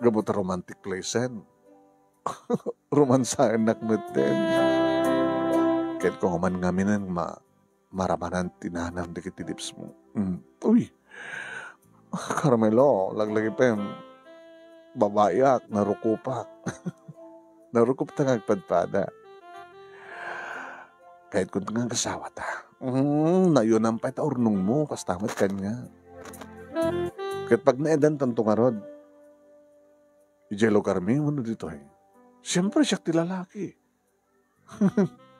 Gapu ta romantic place-en. Romansaennak metten. Ket kung man ngamin ma-, marabanan ti nanam dagiti lips mo. Mm. Uy. Carmelo, laglagipem. Babaiak, narukopak. Narukop ta nga agpadpada. Kayatko nga agasawata. Mm, nayonan pay ta urnongmo, kasta met kaniak. Ket pagnaedantanto ngarud, idiay lugarmi wenno ditoy? Siempre, siak ti lalaki.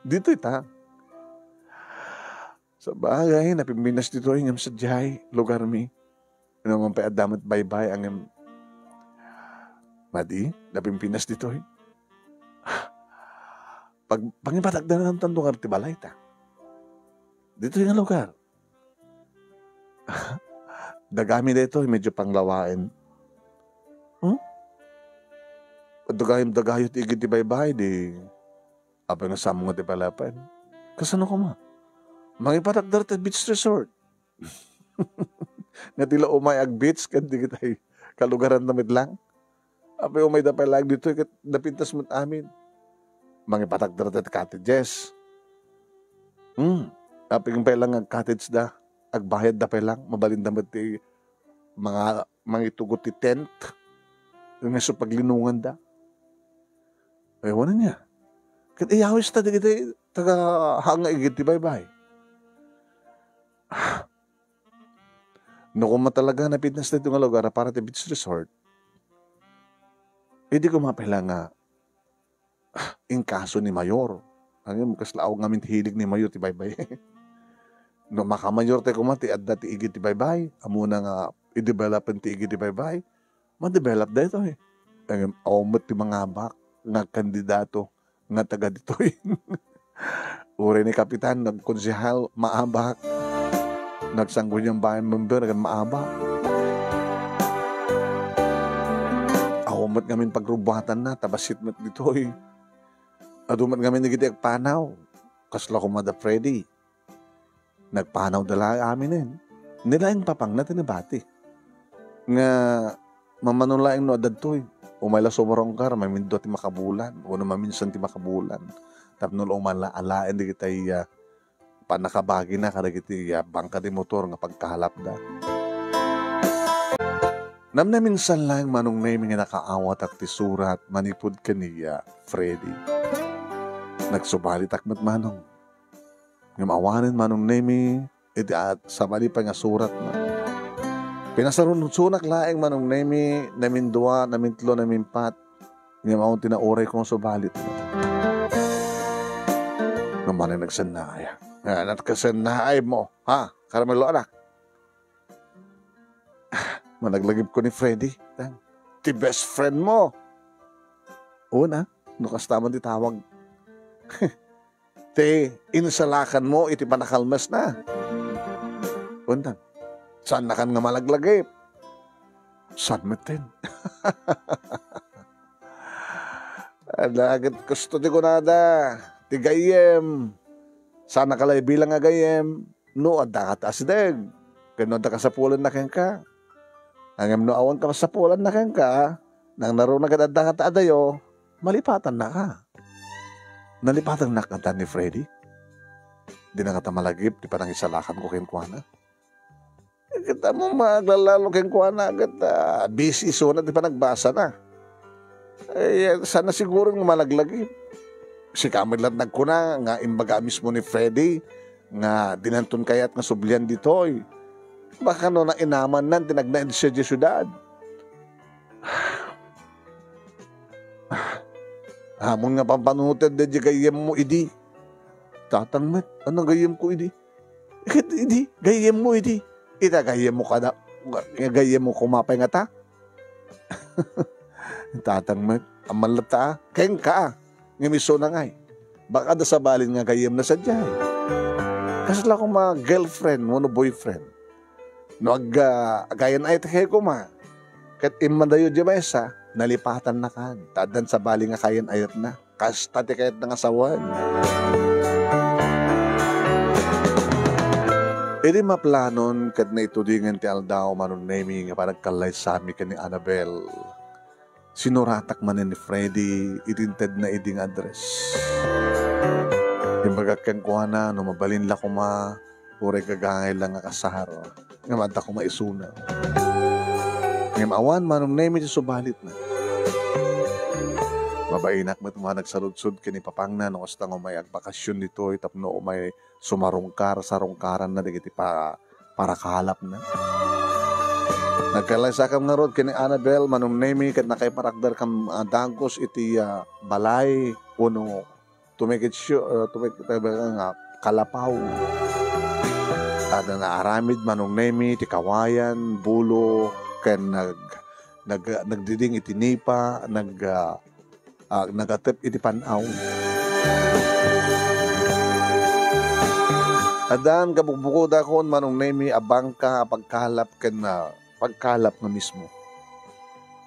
Ditoy ta. Sabagay, napimpinas ditoy ngem sadiay lugarmi. Amangan pay adda met baybay, ngem madi, napimpinas ditoy. Pag-, pangipatagdananto ngarud ti balay ta. Ditoy nga lugar. Dagami daytoy, medyo panglawaen. Hmm? Dagayem dagayo ti igid ti baybay, di apay nga sammo nga developan. Kasano koma? Mangipatakder ti beach resort. Nga ti la umay ag-beach ken dagiti kalugaranna met lang. Apay umayda pay laeng ditoy ket napintas met amin. Mangipatakder ti cottages. Hmm. Apay pay lang ag-cottage da. Agbayad da pay lang. Mabalinda met ti mga mangitugot ti tent. Nga isu paglinungan da. Ay, wala niya. Ket iyawis ta dagiti taga-, hanga igid ti baybay. No koma talaga napintas daytoy nga lugar a para ti beach resort, idi koma pay la nga, ah, inkaso ni Mayor. Ngem kasla awan ngamin ti hilig ni Mayor ti baybay. No makamayor tay koma ti adda ti igid ti baybay, ammona nga i-developen ti igid ti baybay, ma-develop daytoy. Ngem awan met ti mangabak nga kandidato nga taga ditoy. Uray ni Kapitan, nagkonsehal, maabak. Nagsanggoyan bayan member, maabak. Awan met ngamin pagrubbuatanna, ta bassit met ditoy. Adu met ngamin dagiti agpanaw. Kasla koma da Freddy. Nagpanawda laeng aminen. Ni laeng papangna ti nabati. Nga, mamano laeng no adda ditoy. Umay la sumarungkar, mamindua ti makabulan, wenno maminsan ti makabulan. Tapno la umala-alaen dagiti, ah, pannakabagina kadagiti, ah, bangka ti motor nga pagkahalapda. Namnaminsan laeng Manong Nemi nga nakaawatak ti surat manipud ken ni, ah, Freddy. Nagsubalitak met Manong. Ngem awanen Manong Nemi, iti at sabali pay nga suratna. Pinasarunsunak laeng Manong Nemi, namindua, namintlo, namimpat. Ngem awan ti naurayko nga subalit. Ngem manay nagsennaay. Ah, nagkasennaay mo, ha? Carmelo, anak. Ah, managlagipko ni Freddy. Ti best friend mo. Una, no kasta man ti tawag. Ti insalakanmo iti panakalmesna. Kuntan, saannakan nga malaglagip. Saan metten? Adda ket kasto ti kunada, ti gayyem. Saannaka la ibilang a gayyem no addaka ti asideg, ken no adda kasapulanna kenka. Ngem no awan kasapulanna kenka, nangnaruna ket addaka ti adayo, malipatannaka. Nalipatannak kanta ni Freddy. Dina ngata malagip ti panangisalakanko kenkuana. Ket ammom nga aglalalo kenkuana ket, ah, busy isuna ti panagbasana. Ay, sana siguro nga malaglagip. Sika met la't nagkuna nga imbaga mismo ni Freddy nga dinanton kayat nga sublian ditoy. Baka no nainamannan ti nagnaed sadiay siudad. Ammon nga pampanunoten daydiay gayyemmo idi. Tatang met, ania gayyemko idi? Ket idi, gayyemmo idi. Ita gayyemmo kada, gayyemmo koma pay ngata? Tatang met, amman latta, ah. Kenka, ah. Ngem isuna ngay. Baka adda sabalin nga gayyemna sadiay. Kasla koma girlfriend wenno boyfriend. No ag-, ah, agayan-ayat koma. Ket immadayo diay maysa, nalipatannakan. Ta addan sabali nga kayan-ayatna. Kasta ti kayatna nga sawen. Idi maplanon ket naitudingen ti aldaw, Manong Nemi, nga panagkallaysami ken ni Annabel, sinuratak manen ni Freddy iti intedna idi nga address. Imbagak kenkuana no mabalin la koma, uray gagangay la nga kasar, ngem adda koma isuna. Ngem awan Manong Nemi ti subalitna. Mabainak met nga nagsaludsod ken ni papangna no kasta nga umay agbakasyon ditoy tapno umay sumarungkar, sarungkaranna dagiti pa-, parakalapna. Nagkallaysakam ngarud ken ni Annabel, Manong Nemi, ket nakaiparakderkam a dagus iti, ah, balay wenno tumikit siyo, ah, tumikit nga kalapaw. Adda naaramid Manong Nemi ti kawayan, bulo, ken nag-, nag-, nagdiding iti nipa, nag-, ah, ah, nagatep iti pan-aw. Addan kabukbukodakon Manong Nemi a bangka a pagkalap ken, ah, pagkalap nga mismo.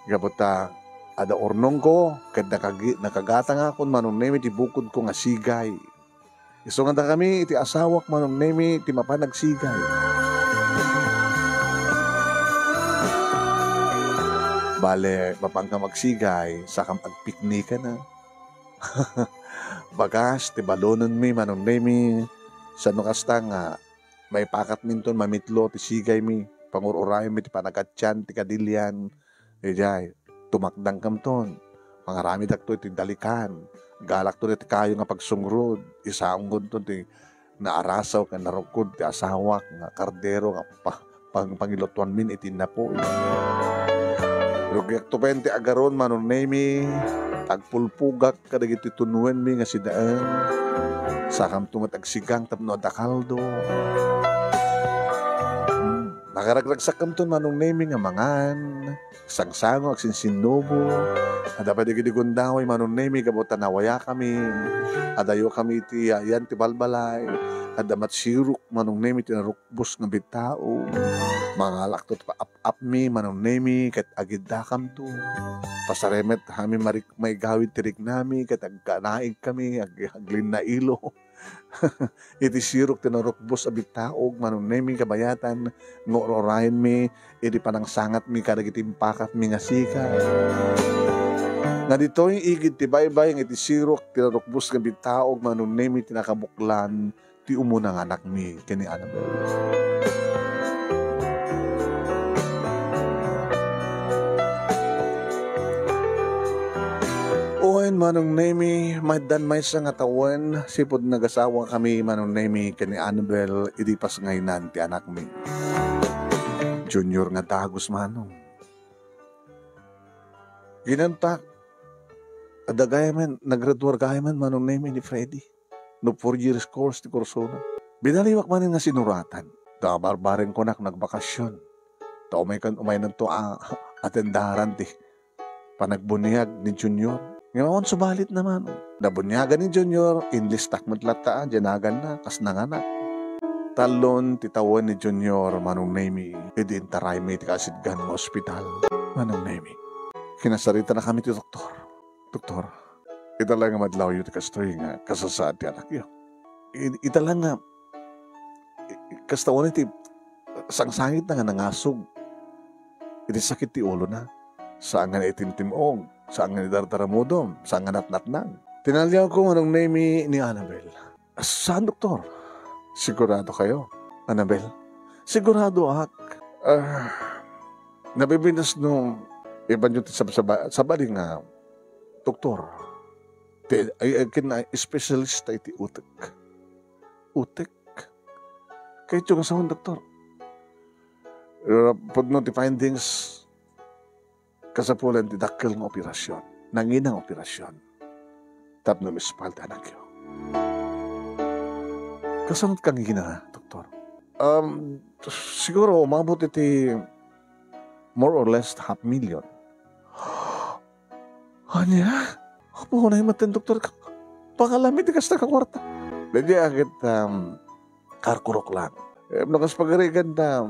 Gapu ta adda urnongko ket nakagi-, nakagatangakon Manong Nemi ti bukodko nga sigay. Isu nga dakami iti asawak Manong Nemi ti mapan agsigay. Bale, mapanka magsigay, sakam agpiknikana. Bagas ti balonenmi Manong Nemi, sano kasta nga maipakatminton mamitlo ti sigaymi, pangur-urayenmi ti panagatian ti kadilian, Idiay, tumakdangkamton. Mangaramidakto iti dalikan. Galakton iti kayo nga pagsungrod. Isaonggonton ti naarasaw ken narukod ti asawak nga kardero nga pa-, pang-, pangilutuanmin iti napoy. Rugiakto pay ti agaron, Manong Nemi. Agpulpugak kadagiti tunwenmi nga sidaen. Sakamto met agsigang tapno adda kaldo. Hmm. Nakaragragsakkamton, Manong Nemi, nga mangan. Sangsango, agsinsinnubo. Adda pay dagiti gundaway, Manong Nemi, gapu ta nawayakami. Adayokami iti yayan ti balbalay. Adda matsirok, Manong Nemi, ti narukbos nga bitao. Mangalakto ti paap-apmi, Manong Nemi, ket agiddakamto. Pasarem met amin marik-, maigawid ti riknami, ket agkanaigkami, ag-, aglinnailo. Iti sirok ti narukbos a bittaog, Manong Nemi, kabayatan nga ur-urayenmi idi panangsangatmi kadagiti impakatmi nga sika. Nga ditoy igid ti baybay nga iti sirok ti narukbos nga bittaog, Manong Nemi, ti nakabuklan ti umuna nga anakmi ken ni Annabel. Wen, Manong Nemi, maeddan maysa nga tawen sipud nagasawakami, Manong Nemi, ken ni Annabel idi pasngaynan ti anakmi. Junior nga dagus, Manong. Ginantak, adda gayam, nagraduar gayam, Manong Nemi, ni Freddy. No four years course ti kursona. Binaliwak manen nga sinuratan. Ta barbareng kunak nagbakasyon. Ta umay kan, umaynanto a atendaran ti panagbuniag ni Junior. Ngem awan subalit naman. Nabuniagan ni Junior, inlistak met latta, diay naganna, kas nanganak. Tallon ti tawen ni Junior, Manong Nemi, idi intaraymi ti kasidgan nga ospital. Manong Nemi, kinasaritanakami ti doktor. Doktor, ita la nga madlawyo ti kastoy nga kasasaad ti anakyo. I-, ita la nga, i-, kasta unay ti sangsangitna nga nangasog iti sakit ti ulona. Saan nga naitimtim-og, saan nga nidardaramudom, saan nga natnatnag. Tinaliawko, Manong Nemi, ni Annabel. Saan, doktor? Sigurado kayo, Annabel? Siguradoak. Ah, nabibinas no ibanyo ti sabsaba-, sabali nga doktor. Ti, ay, ay, kin-, ay, espesyalista iti utek. Utek? Kayatyo nga sawen, doktor? Ah, pudno ti findings. Kasapulan ti dakkel nga operasyon, nanginang operasyon, tapno mispal ti anakyo. Kasano ti kangina, doktor? Um, siguro umabot iti more or less half million. Ania? Apo, unay met, doktor, ka-, pangalami ti kasta nga kuarta. Daydiay a ket, um, karkurok lang. Eh, no kas pagarigan ta,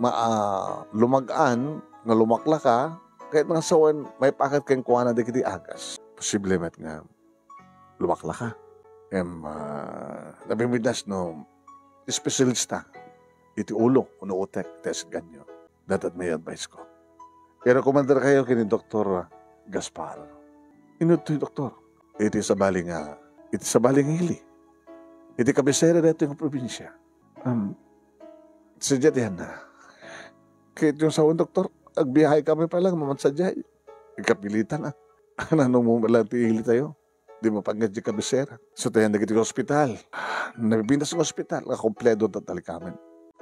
ma-, ah, lumag-an nga lumaklaka, ket nga sawen, maipakat kenkuana dagiti agas. Posible met nga lumaklaka. Em, ah, nabibinas no espesyalista iti ulo wenno utek ti asidganyo. Dayta met advice ko. I-recommender kayo ken ni Doktor Gaspar. Inuttoy, doktor. Iti sabali nga, iti sabali nga ili. Iti kabisera daytoy nga probinsia. Um, sadiay ti anna. Kayatyo nga sawen, doktor, agbiahe kami pay lang, mapan sadiay. Ikapilitan, ah. Nano mo lang ti ili tayo. Di mapanggad di kabisera. So, tayan dagiti ospital. Nabibinas nga ospital, nga kompleto ta talikamen.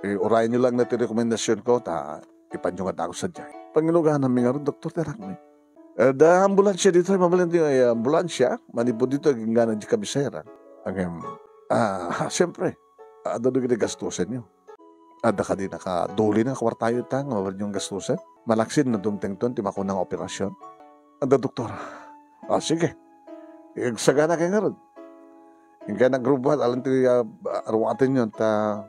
Eh, urayen nyo lang na ti rekomendasyon ko, ta ipanyo nga dako sadiay. Pangilugananmi ngarud, doktor, ti anakmi. Eh, adda ambulansya ditoy, mabalin ti, eh, ambulansya, manipud ditoy, agingganan di kabisera. Ngem, ah, siyempre, adda dagiti gastusenyo. Adda kadi nakaduli nga kuartayo ta nga mabalin yung gastusen. Malaksid no dumtengton ti makuna nga operasyon. Adda doktor. Ah, sige. Agsagana kay ngarud. Ingkay nagrubuat, alan ti, ah, aruaten yon ta,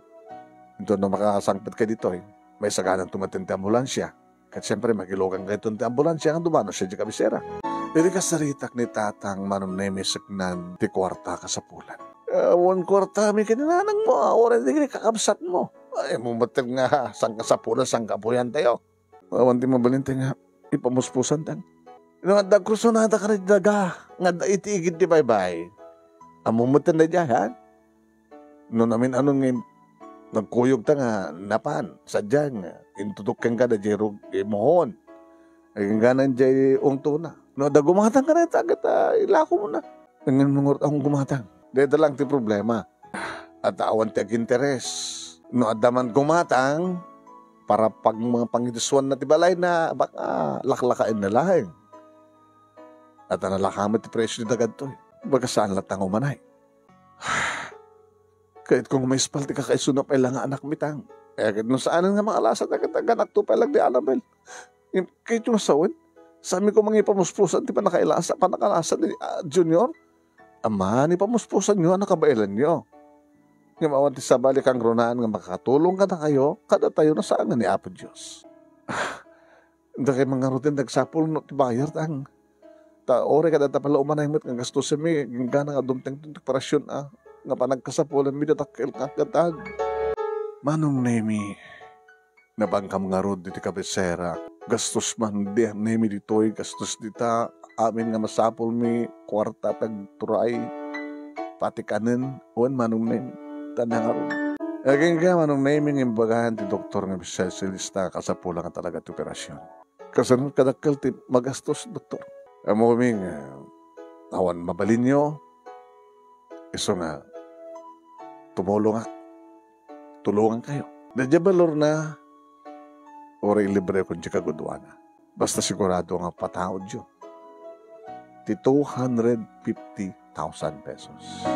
ito no makasangpet kay ditoy. May saganan tumaten ti ambulansya. Ket siyempre, magilugan kayton ti ambulansya nga dumano siya di kabisera. Idi kasaritak ni Tatang Manong Nemi seknan ti kuarta kasapulan. Awan kuarta mi ken ni nanang mo, ah, uray di kakabsat mo. Ay, mo met nga sangkasapulan, sangkapuyan tayo. Awan ti mabalin ti nga ipamuspusan tan. No, adda kursunada ka na daga, nga adda iti igid ti baybay. Ammo met daydiay, ha? No namin-anon nga im-, nagkuyog ta nga napan, sadiay nga intutok kenka daydiay rug-, imuhon. Agingganan diay ungtona. No adda gumatang ka na ita, ket, ah, ilako mo na. Ngem ngarud, awan gumatang. Dayta lang ti problema. At awan ti aginteres. No adda man gumatang, para pag-, mga pangiduswan na ti balay na, baka laklakaen na laeng. At nalaka met ti presyo ti dagadtoy. Baga saan latta nga umanay. Kayatko nga maispal ti kakaisuna pay la nga anakmi tang. Eh, ket no saanen nga makalasat, ket aganakto pay la di Annabel. Ngem, kayatyo nga sawen, saanmi koma nga ipamuspusan ti pannakailasa-, pannakalasat ni, ah, Junior. Aman, ipamuspusanyo a nakabaelanyo. Ngem awan ti sabali kangrunaan nga makatulong kadakayo, kadatayo no saan nga ni Apo Dios. Dakay man ngaruden ti agsapul no ti bayar tang. Ta uray kadata pay la umanay met nga gastusenmi, inggana nga dumteng ti operasyon a. nga panagkasapulanmi ti dakkel nga agkatan. Manong Nemi, nabankam ngarud iti kabisera. Gastos man, Nemi, ditoy, gastos dita, amin nga masapulmi, kuarta, pagturay, pati kanen, wen, Manong Nemi. Tanda ngarud. Agingga, Manong Nemi, nga imbagayan ti doktor nga specialista, kasapulan nga talaga ti operasyon. Kasano kadakkel ti magastos, doktor? Ammom nga awan mabalinyo, isu nga tumulongak, tulongankayo. Daydiay balorna, uray ilibrekon ti kagudoana. Basta sigurado nga pataudyo ti two hundred fifty thousand pesos.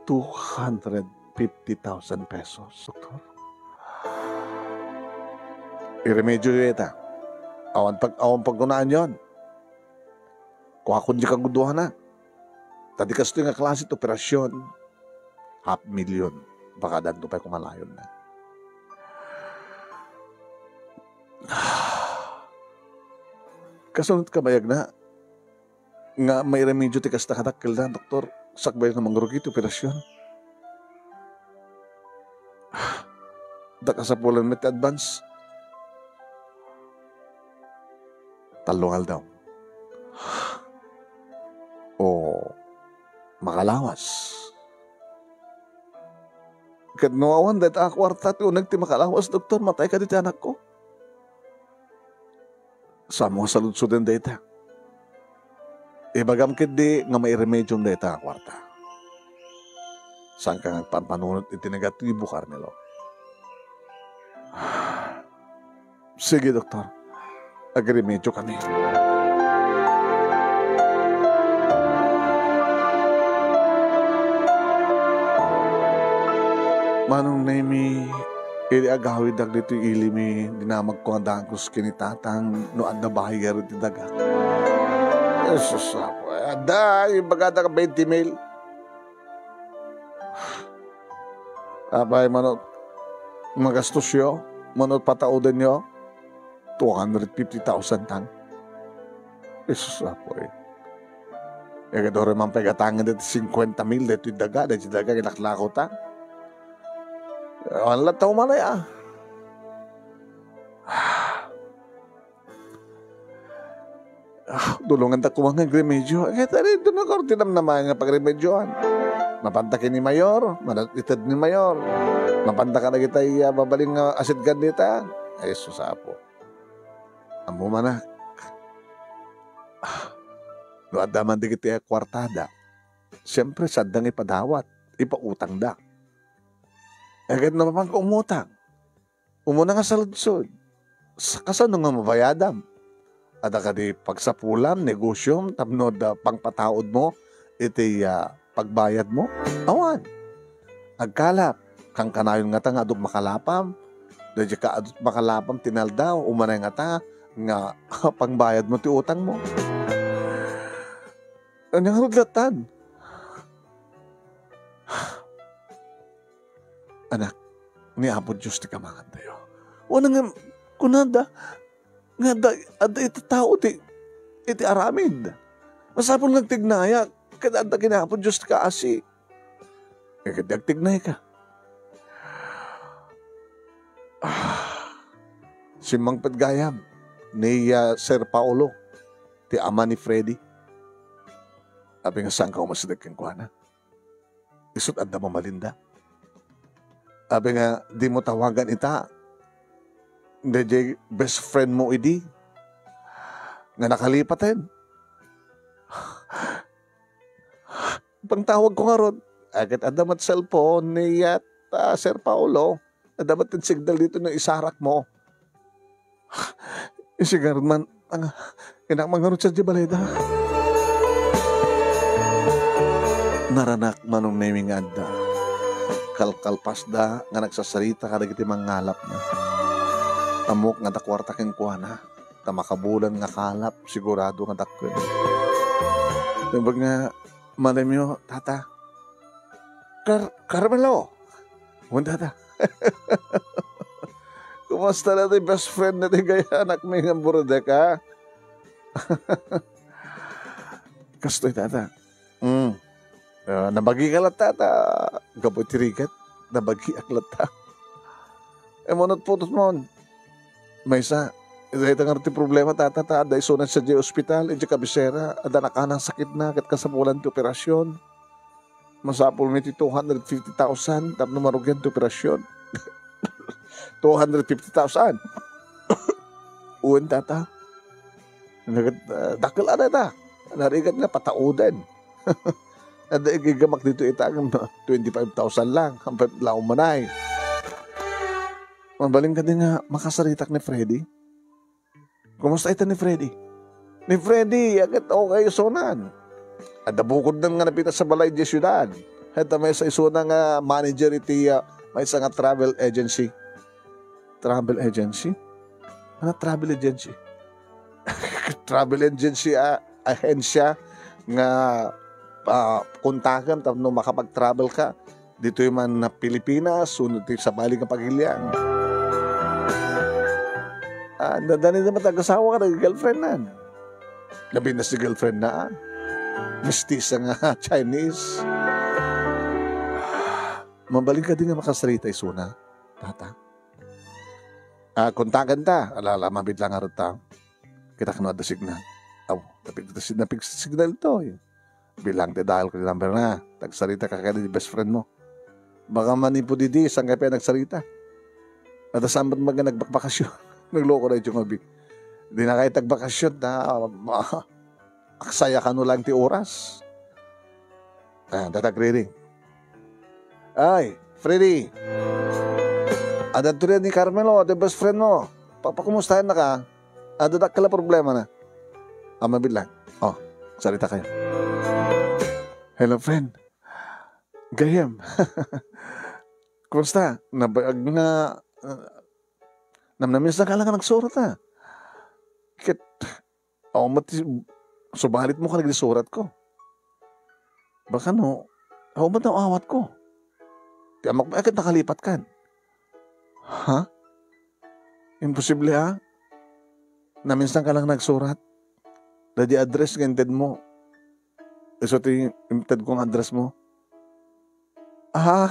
Two hundred fifty thousand pesos, doktor. Iremedyo ita. Awan pag-, awan pagkunaanyon. Kuakon ti kagudoana. Ta ti kastoy nga klase ti operasyon, half million. Baka adda pay kumalayonna. Kasano ti kabayagna nga mairemedyo ti kasta kadakkelda, doktor, sakbay nga mangrugi ti operasyon? Da kasapulan met ti advance. Tallo nga aldaw. O makalawas. Ket no awan dayta a kuarta ti uneg ti makalawas, doktor, matay kadi ti anakko? Saanmo nga saludsoden dayta. Ibagam ketdi nga mairemediom dayta a kuarta. Saanka nga agpampanunot iti negatibo, Carmelo. Sige, doktor. Agremediokamin. Manong Nemi, idi agawidak ditoy ilimi, dinamagko nga dagos ken ni Tatang no adda buyer iti daga. Jesus, apo, adda, ibagada nga twenty mil. Apay, mano ti magastosyo, mano ti pataudenyo, two hundred fifty thousand tan. Jesus, apo, eh. Ket uray man pay gatangen daytoy cincuenta mil, daytoy daga, daytoy daga, ilaklako ta. Awan latta umanay, ah. Ah, tulongandak koma nga agremedio. Ket ari, duna karo ti namnamaen nga pagremedioan. Mapanta ken ni Mayor, manat-, ited ni Mayor. Mapanta kadagitay, ah, mabalin nga asidgan dita. Ay, sus, apo. Ammo manak. Ah, no adda man dagiti kuartada, siempre, saan da nga ipadawat, ipautangda. Ket no mapanka umutang, umuna nga saludsod. Sa-, kasano nga mabayadam? Adda kadi pagsapulam, negosiom, tapno adda pangpataudmo iti, ah, pagbayadmo? Awan. Agkalap, kankanayon ngata nga adu ti makalapam. Daydiay ka adu ti makalapam ti naldaw, umanay ngata nga pangbayadmo ti utangmo. Ania ngarud lattan? Anak, ni Apo Dios ti kamangantayo. Wen nga kunada nga adda, adda iti tao ti, iti aramid. Masapul nga agtignayak ket adda ken Apo Dios ti kaasi. Ket agtignayka. Ah, simmangpet gayam ni, ah, Sir Paolo, ti ama ni Freddy. Apay nga saanka umasideg kenkuana? Isut' adda mamalinda. Apay nga dimo tawagan ita? Daydiay best friend mo idi nga nakalipaten. Pangtawagko ngarud, ket adda met cellphone ni, ah, Sir Paolo. Adda met ti signal ditoy no isarakmo. Isu ngarud man, ang, inak man ngarud sadiay balay da. Naranak, Manong Nemi, nga adda. Kalkalpasda nga nagsasarita kadagiti mangngalapna. Ammok nga adda kuarta kenkuana, ta makabulan nga kalap, sigurado nga dakkel. Naimbag nga, Malemyo, tata. Car-, Carmelo! Wen, tata. Kumusta daytoy best friend na ti gayam, anakmi nga burudak, ha? Kastoy, tata. Mm. Ah, nabagika latta ta gapu iti rigat, nabagiak latta. Immunot putot mon. Maysa, dayta ngarud ti problema, tata, ta adda isuna sadiay ospital, idiay kabisera, adda nakanan sakitna, ket kasapulan ti operasyon. Masapulmi ti two hundred fifty thousand tapno marugian ti operasyon. Two hundred fifty thousand. Wen, tata. Nagat-, ah, dakkel a dayta. Narigat nga patauden. Adda igigamak dito ita, ngem twenty-five thousand lang. Ampay la umanay. Mabalin kadi nga makasaritak ni Freddy? Kumusta ita ni Freddy? Ni Freddy, agat okay isunan. Adda bukodnan nga napita sa balay di siudad. Heta maysa isuna nga manager iti, ah, maysa nga travel agency. Travel agency? Ano travel agency? Travel agency, ah, ahensya nga, ah, kontaken tapno makapag-travel ka. Ditoy man na Pilipinas, wenno ti sabali nga pagilian. Ah, nadani naman tag-asawa ka, nag-girlfriend nan. Nabinas ti girlfriend na, ah. Mistisa nga Chinese. Mabalin kadi nga makasarita isuna, tata? Ah, kontaken ta. Ala, ala, mabit lang arut ta. Kita kano adda signal. Aw, napig-, napig-, signal to, eh. Bilang ti dial ko ti number na. Tagsarita ka kadi best friend mo. Baka manipod idi, saan ka pa nagsarita? At saan ba't mga nagbakbakasyon? Nagloko na yung abi. Di na kayo tagbakasyon, na, ma-, aksaya kano lang ti oras. Ah, datag reading. Ay, Freddy. Adda to ni Carmelo, the best friend mo. Papakumustahan na ka. Adda dakkel a problema na. Ah, mabilang. Oh, sarita kayo. Hello, friend. Gayam. Kumusta? Nabayag nga, ah, namnamiss na ka lang nga nagsurat, ah. Ket, awan met ti subalit mo ka nagdisurat ko. Baka no, awan met no awat ko. Ti amak, ay, ket nakalipat kan. Ha? Imposible, ha? Naminsan ka lang nagsurat. Dadi address nga inted mo. Isu ti inted kong address mo. Ah,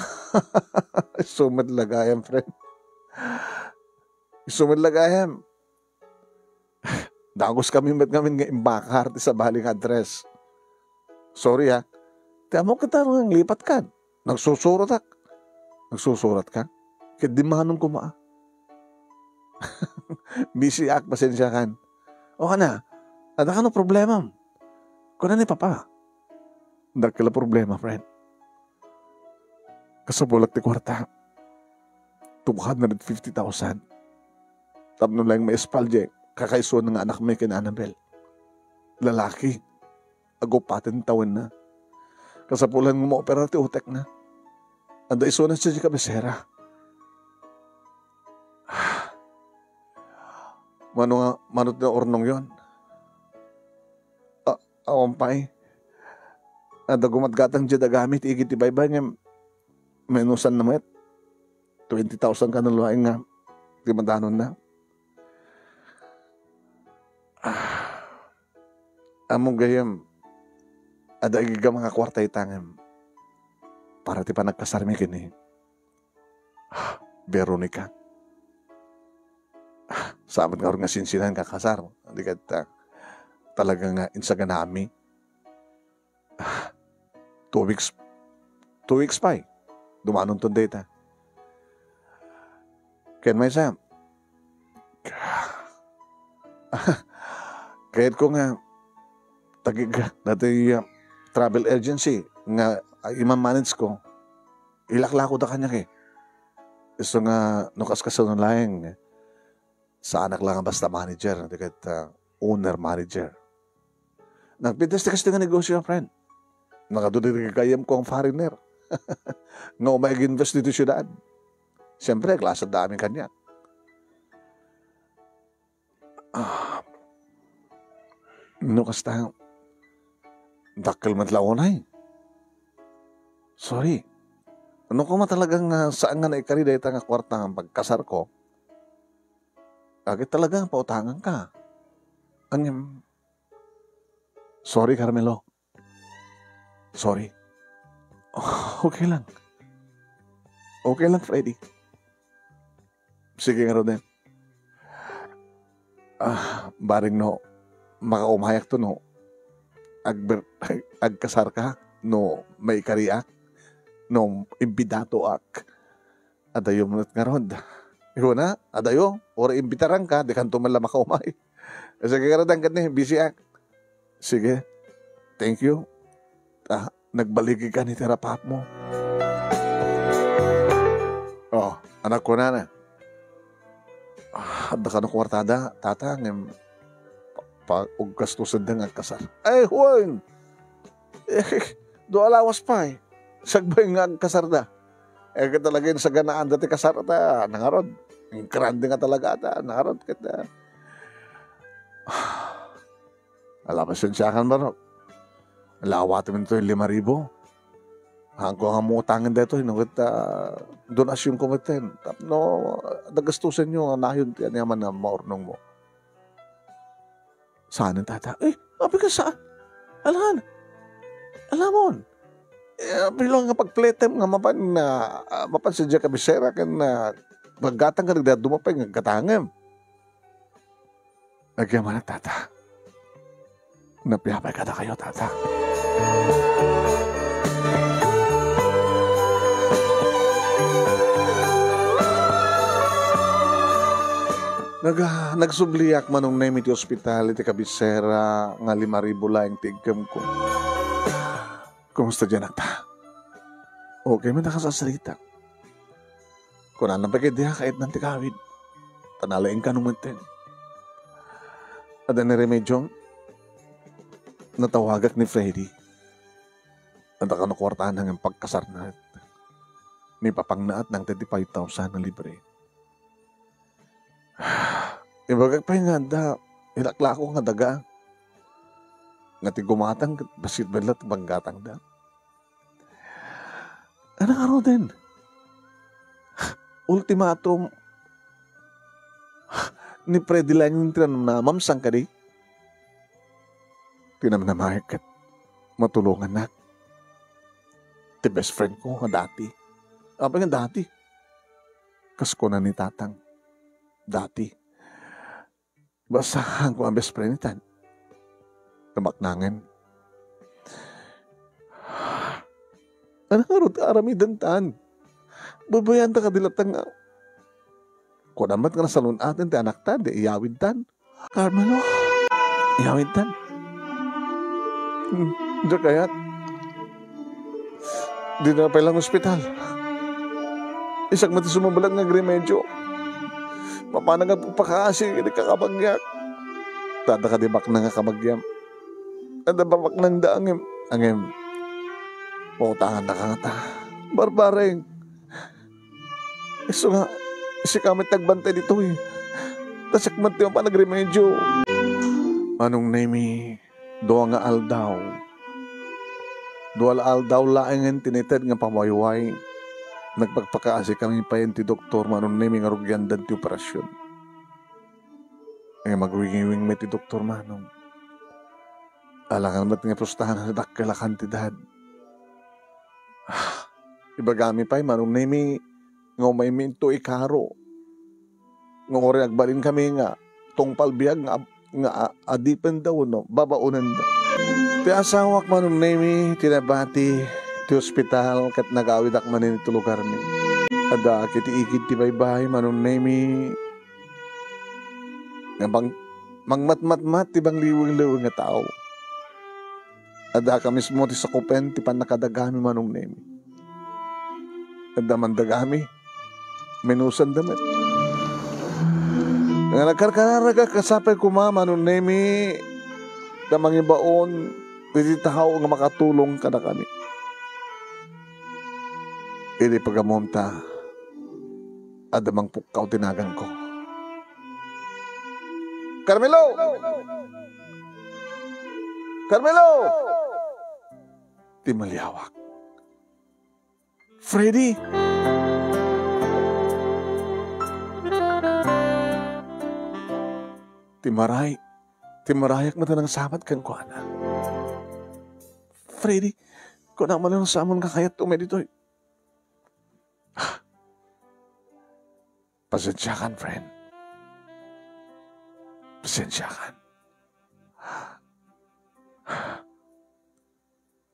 isu met la gayam, friend. Isu met la gayam. Dagus kami met ngamin nga imbakar ti sabali nga address. Sorry, ha. Ti ammok ket ta nanglipat kan. Nagsusurat ak. Nagsusurat ka? Ket dimanon koma. Busy ak, pasensia kan. O kana, adda kano problemam? Kuna ni Papa. Dakkel a problema, friend. Kasapulak ti kuarta. Two hundred fifty thousand. Tapno laeng maispal diay kakaisuna nga anakmi ken Annabel. Lalaki. Agupaten tawenna. Kasapulan nga maoperar ti utekna. Adda isuna sadiay kabisera. Mano nga, mano ti naurnongyon? A-, awan pay. Adda gumatgatang diay dagami ti igid ti baybay ngem minusan na met. Twenty thousand kano laeng nga ti madanonna. Ah, ammom gayam, adda igigam nga kuarta ita ngem para ti panagkasarmi ken ni Veronica. Ah, saan met ngarud nga sinsinan nga kasar. Di ket, ah, talaga nga insaganami. Ah, two weeks, two weeks pay. Dumanonton dayta. Ken maysa, kayatko nga tagik dati, ah, travel agency nga, ah, imamanage ko. Ilaklako da kaniak, eh. Isu nga no kaskasano laeng, saanak lang nga basta manager, di ket, ah, owner manager. Nagpintas ti kastoy nga negosyo, friend. Nakadudi gayam ko ang foreigner nga umay ag-invest ditoy siudad. Siyempre, aglasad da amin kaniak. Ah, no kasta, dakkel met la unay. Sorry. No koma talagang, ah, saan nga naikari dayta nga kuarta nga pagkasar ko, agay talagang pautangan ka. Ngem, sorry, Carmelo. Sorry. Okay lang. Okay lang, Freddy. Sige ngaruden. Ah, bareng no makaumayakto no agber-, agkasarka, no maikariak, no imbidatoak. Adayo met ngarud. Ikaw na, adayo, uray imbitaranka, dikanto man la makaumay. Sige, ngaruden, ket ni, busyak. Sige. Thank you. Ah, nagbaligika ni ti rapapmo. Oh, anak ko na na. Ah, adda kano kuartada, tata, ngem pa, pa, ug gastusen da nga agkasar. Ay, wen! Eh, dua lawas pay. Sagbay nga agkasar da. Eh, ket talaga insaganaanda ti kasar ta, nangarod. Grande nga talaga ta, nangarod ket, ah, Ala, pasensiakan, Barok. Lawatem ditoy lima ribu. Haanko nga muutangen daytoy, no ket, ah, donasionko metten. Tapno, dagastusenyo nga nayon ti aniaman a maurnongmo. Saan, tata? Eh, apay ka saan? Alan? Alamon? Eh, apay lang nga pagpletem nga mapan, ah, ah, mapan sadiay kabisera ken, ah, paggatang ka, nagdaduma pay nga gatangem. Agyamanak, tata. Napiapay kadakayo, tata. Naga-, nagsubliak, Manong Nemi, iti ospital iti kabisera nga lima ribu laeng ti iggem ko. Kumusta diay, anak ta? Okay man a kasasarita. Kunana pay ketdi a kaitnan ti kawid. Ta nalaingkan metten. Adda ni remedio, natawagak ni Freddy. Adda kano kuartana ngem pagkasarna. Nipapangnaat nangted ti five thousand a libre. Ibagak pay nga adda, ilaklako nga daga. Nga ti gumatang, ket bassit met la ti panggatangda. Ano nga ruden? Ultimatum ni Freddy laeng ti namnamam, saan kadi? Ti namnamaek ket matulongannak. Ti best friend ko nga dati. Apay nga dati? Kas kuna ni Tatang, dati. Basta, haanko a best friend itan. Tumaknangen. Ano ngarud ti aramidentan? Babaeanta kadi latta nga kuna met nga nasalun-aten ti anakta, di iyawidtan. Carmelo, iyawidtan. Hmm, diak kayat. Dina pay lang ospital. Isak met ti sumabali nga agremedio. Mapanak nga pakaasi iti kakabagiak. Adda kadi baknang a kabagiam? Adda ba baknang da ngem, ngem, mautangannaka ngata. Barbareng. Isu nga, sika met ti agbantay ditoy. Ta siak met ti mapan agremedio. Manong Nemi, dua nga aldaw. Dua la aldaw laengen ti naited nga pamayway. Nagpakpakaasikami pay iti doktor, Manong Nemi, nga rugiandan ti operasion. Ngem agwingiwing met ti doktor, Manong. Alangan met nga pustahan a dakkel a kantidad. Ah, ibagami pay, Manong Nemi, nga umaymi into ikaro. Nga uray agbalinkami nga tungpal biag nga ab-, nga a-, adipen da wenno babaonen da. Ti asawak, Manong Nemi, ti nabati ti ospital ket nagawidak manen iti lugarmi. Addaak iti igid ti baybay, Manong Nemi, nga bang-, mangmatmatmat ti bangliwliweng a tao. Adda ka mismo ti sakupen ti pannakadagami, Manong Nemi. Adda man dagami, minusanda met. Nga nagkarkararagak, sapay koma, Manong Nemi, ta mangibaon iti tao nga makatulong kadakami. Idi pagammom ta, adda mangpukkaw ti naganko. Carmelo! Carmelo! Ti maliawak. Freddy! Ti maray-, ti marayak met a nangsabad kenkuana. Freddy, Kunak man lang sa amon nga kayat umay ditoy. Pasensiakan, friend. Pasensiakan.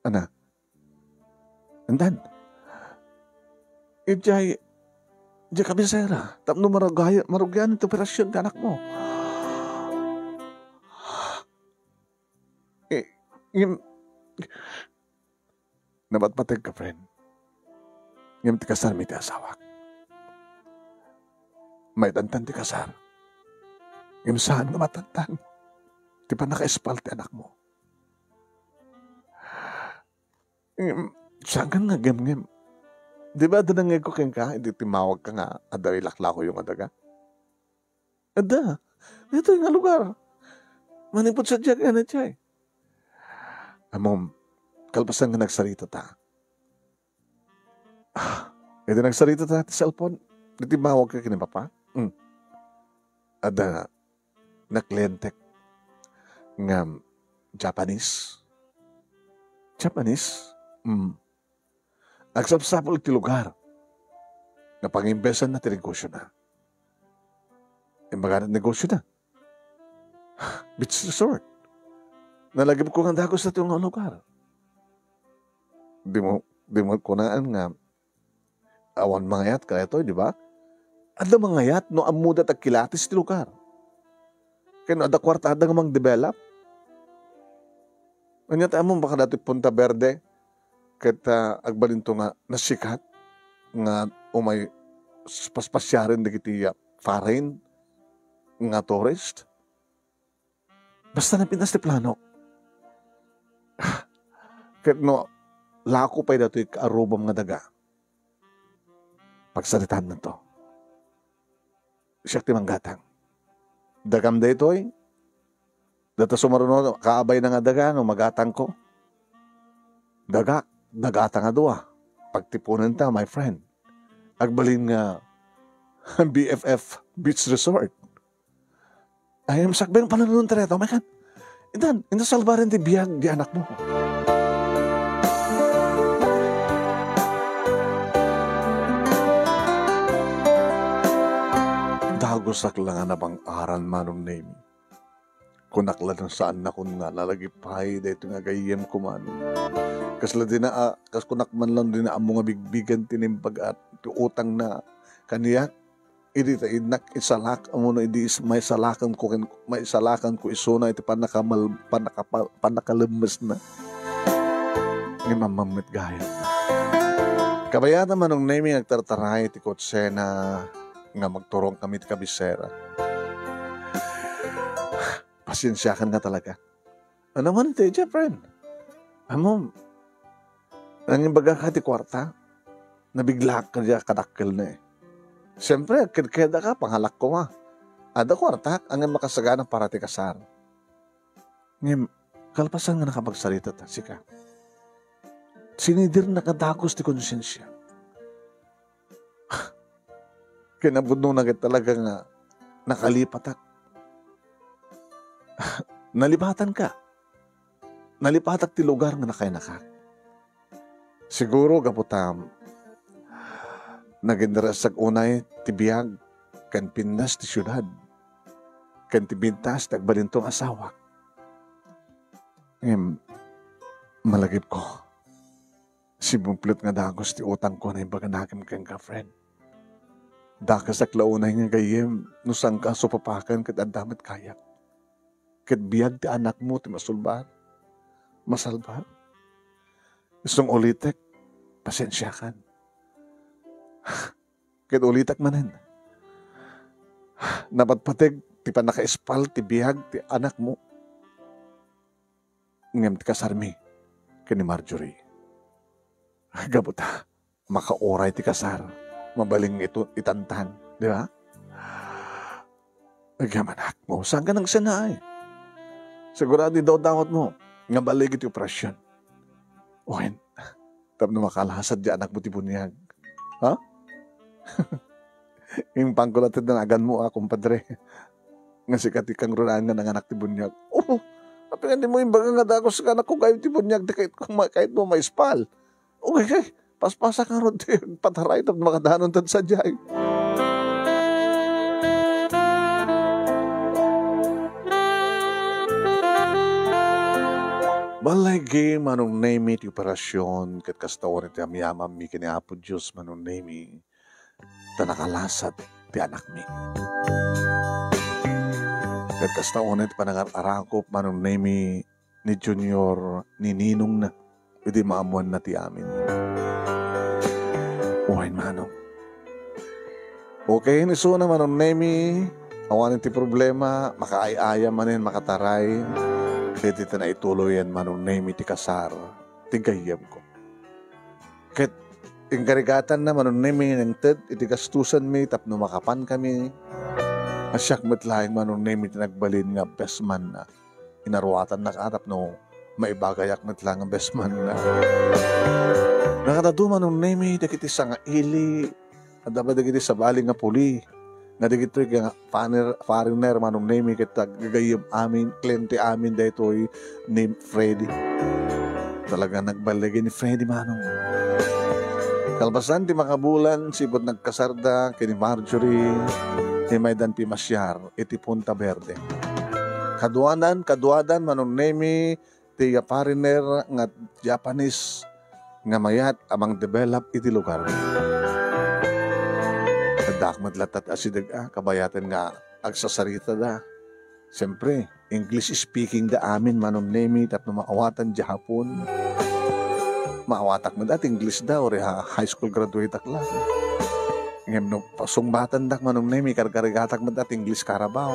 Ana, andan. Idiay, idiay kabisera, tapno marugay-, marugian ti operasyon ti anakmo. Eh, ngem, napatpategka, friend. Ngem ti kasarmi ti asawak. Maitantan ti kasar. Ngem saan nga matantan ti pannakaispal ti anakmo. Ngem, saan nga ngem-ngem? Di ba, adda nangngegko kenka, idi timmawagka nga adda ilaklakoyo nga daga? Adda. Ditoy nga lugar. Manipud sadiay nga natay. Ammom, kalpasan nga nagsarita ta. Ah, idi nagsarita ta ti cellphone, di timmawagka ken ni Papa. Hmm. Adda nga, naklientek nga Japanese. Japanese? Hmm. Agsapsapul iti lugar nga pangimbesna ti negosiona. Imbagana ti negosiona, beach resort. Nalagipko nga dagus daytoy nga lugar. Dimo, dimo kunaan nga awan mangayat kadaytoy, di ba? Adda mangayat no ammoda ti agkilatis ti lugar. Ken no adda kuartada nga mangdevelop. Ania ti ammom, baka daytoy Punta Verde, ket, ah, agbalinto nga nasikat nga umay s-, paspasiaren dagiti, ah, foreign nga tourist. Basta napintas ti plano. Ket no lako pay daytoy kaarrubam nga daga, pagsaritaanto. Siak ti manggatang. Dagam daytoy, data sumaruno, kaabayna nga daga no magatangko. Dagak, dagata nga dua. Pagtiponenta, my friend. Agbalin nga B F F Beach Resort. Ay, sakbay nga pananuntayo, may kan. Intan, intan salbaren ti biag di anakmo. Dagusak la nga nabang-aran, Manong Nemi. Kunak la no saannakon nga nalagip pay daytoy nga gayyemko, Manong. Kasla dina, ah, kas kunak man lang dina ammo nga bigbigen ti naimbag a ti utangna kaniak. Idi ta innak isalak, ammom, idi is-, maisalakanko ken, maisalakanko isuna iti pannakamal-, pannakapa-, pannakalemmesna. Ngem ammom met gayam. Kabayatan, Manong Nemi, nga agtartaray ti kotsena nga magturongkami ti kabisera. Pasensiakan nga talaga. Ania man iti, Jeffrey? Ammom, nangimbagak ti kuarta, nabiglaak kadi a kadakkelna, eh. Siempre, agkedkedaka, pangalak koma. Adda kuartak, ngem makasagana para ti kasar. Ngem, kalpasan nga nakapagsarita ta, sika, sinidirnak a dagus ti konsensia. Kinapudnona ket talaga nga nakalipatak. Nalipatanka. Nalipatak ti lugar nga nakainakak. Siguro gapu ta nagin-resak unay ti biag ken pintas ti siudad ken ti pintas ti agbalinto nga asawak. Ngem, malagipko. Simumplot nga dagus ti utangko a naimbaganakem kenka, friend. Dakasak la unay nga gayyem no saanka a supapaken ket adda met kayak. Ket biag ti anakmo ti masulbar, masalbar. Isung ulitek, pasensiakan. Ket ulitek manen, napatpateg ti pannakaispal ti biag ti anakmo. Ngem ti kasarmi ken ni Marjorie, gapu ta makauray ti kasar, mabalin nga ito itantan, di ba? Agyamanak mo, saanka nagsennaay? Sigurado idawdawat mo nga balik iti operasyon. Wen, tapno makalasat di anak mo ti buniag. Ha? Impangko latta danagan mo, ah, kumpadre. Nga sika ti kangrunaan nga nanganak ti buniag. Oh, Apay nga dimo imbaga nga dagus ka, anak ko, gayon ti buniag ti kayat-, kayatmo maispal? Okay, okay. Paspasak ngarud ti pataray tapno makadanon tad sadiay. Balligi, Manong Nemi, ti operasyon, ket kasta unay ti amyamanmi ken ni Apo Dios, Manong Nemi, ta nakalasat ti anakmi. Ket kasta unay ti panangar-arakop, Manong Nemi, ni Junior, ni ninongna, idi maammoanna ti amin. Wen, Manong. Okay, isuna, Manong Nemi, awanen ti problema, makaay-ayam manen, makataray. Ket iti naituloyen, Manong Nemi, ti kasar ti gayyemko. Ket inkarigatanna, Manong Nemi, nangted iti gastusanmi tapno makapankami. A siak met laeng, Manong Nemi, ti nagbalin nga best man-na. Inaruatannak a tapno maibagayak met laeng a best man-na. Nakadadu, Manong Nemi, dagiti sangaili, adda pay dagiti sabali nga puli, nga dagitoy nga foreigner, foreigner, Manong Nemi, ket aggagayyem amin, kliyente amin daytoy ni Freddy. Talaga nagballigi ni Freddy, Manong. Kalpasan ti makabulan, sipud nagkasarda ken ni Marjorie, immaydan pimasiar iti Punta Verde. Kaduadan, kaduadan, Manong Nemi, ti foreigner nga Japanese nga mayat a mangdevelop iti lugar. Addaak met latta ti asideg a kabayaten nga agsasaritada. Siempre, English speaking da amin, Manong Nemi, tapno maawatan ti Hapon. Maawatak met ti English da, uray ha-, high school graduate ak la. Ngem no pasungbatandak, Manong Nemi, karkarigatak met ti English Carabao.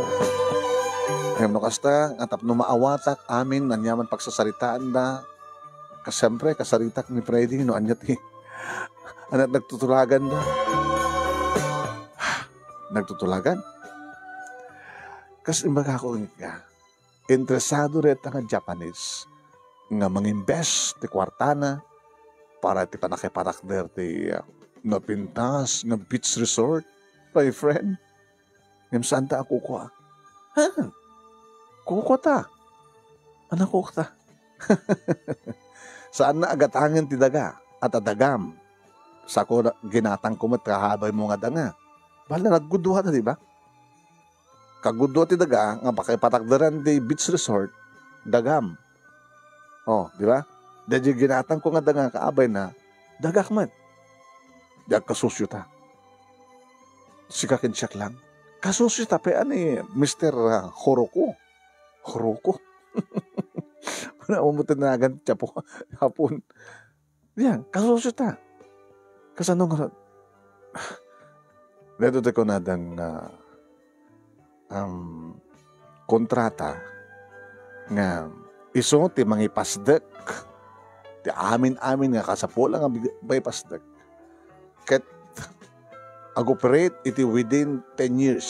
Ngem no kasta, nga tapno maawatak amin, aniaman pagsasaritaanda, kas-, siyempre, kasaritak ni Freddy, no ania ti, ania ti nagtutulagan da. Nagtutulagan? Kas imbaga ko nga, interesado dayta nga Japanese nga mangimbes ti kuartana para ti pannakaipatakder ti, ah, napintas nga beach resort, my friend. Ngem saanta a kukua. Ha? Kukua ta. Ania kukua ta? Saanna a gatangen ti daga, a ta dagam. Sako na, ginatangko met kaabay mo nga danga. Bala nagguduata, di ba? Kagudua ti daga nga pakaipatakderan ti beach resort, dagam. Oh, di ba? Daydi ginatangko nga danga kaabayna, dagak met. Di agkasusyo ta. Sika ken siak lang. Kasusyo ta, pay ani Mister, ah, Horoko. Horoko. Wala mo mo tinagan ti Hapon. Yan, kasusyo ta. Kasano nga, dito ti kunadang, ah, um, kontrata nga isu ti mangipasdek ti amin-amin nga kasapulan nga big-, maipasdek. Ket ag-operate iti within ten years.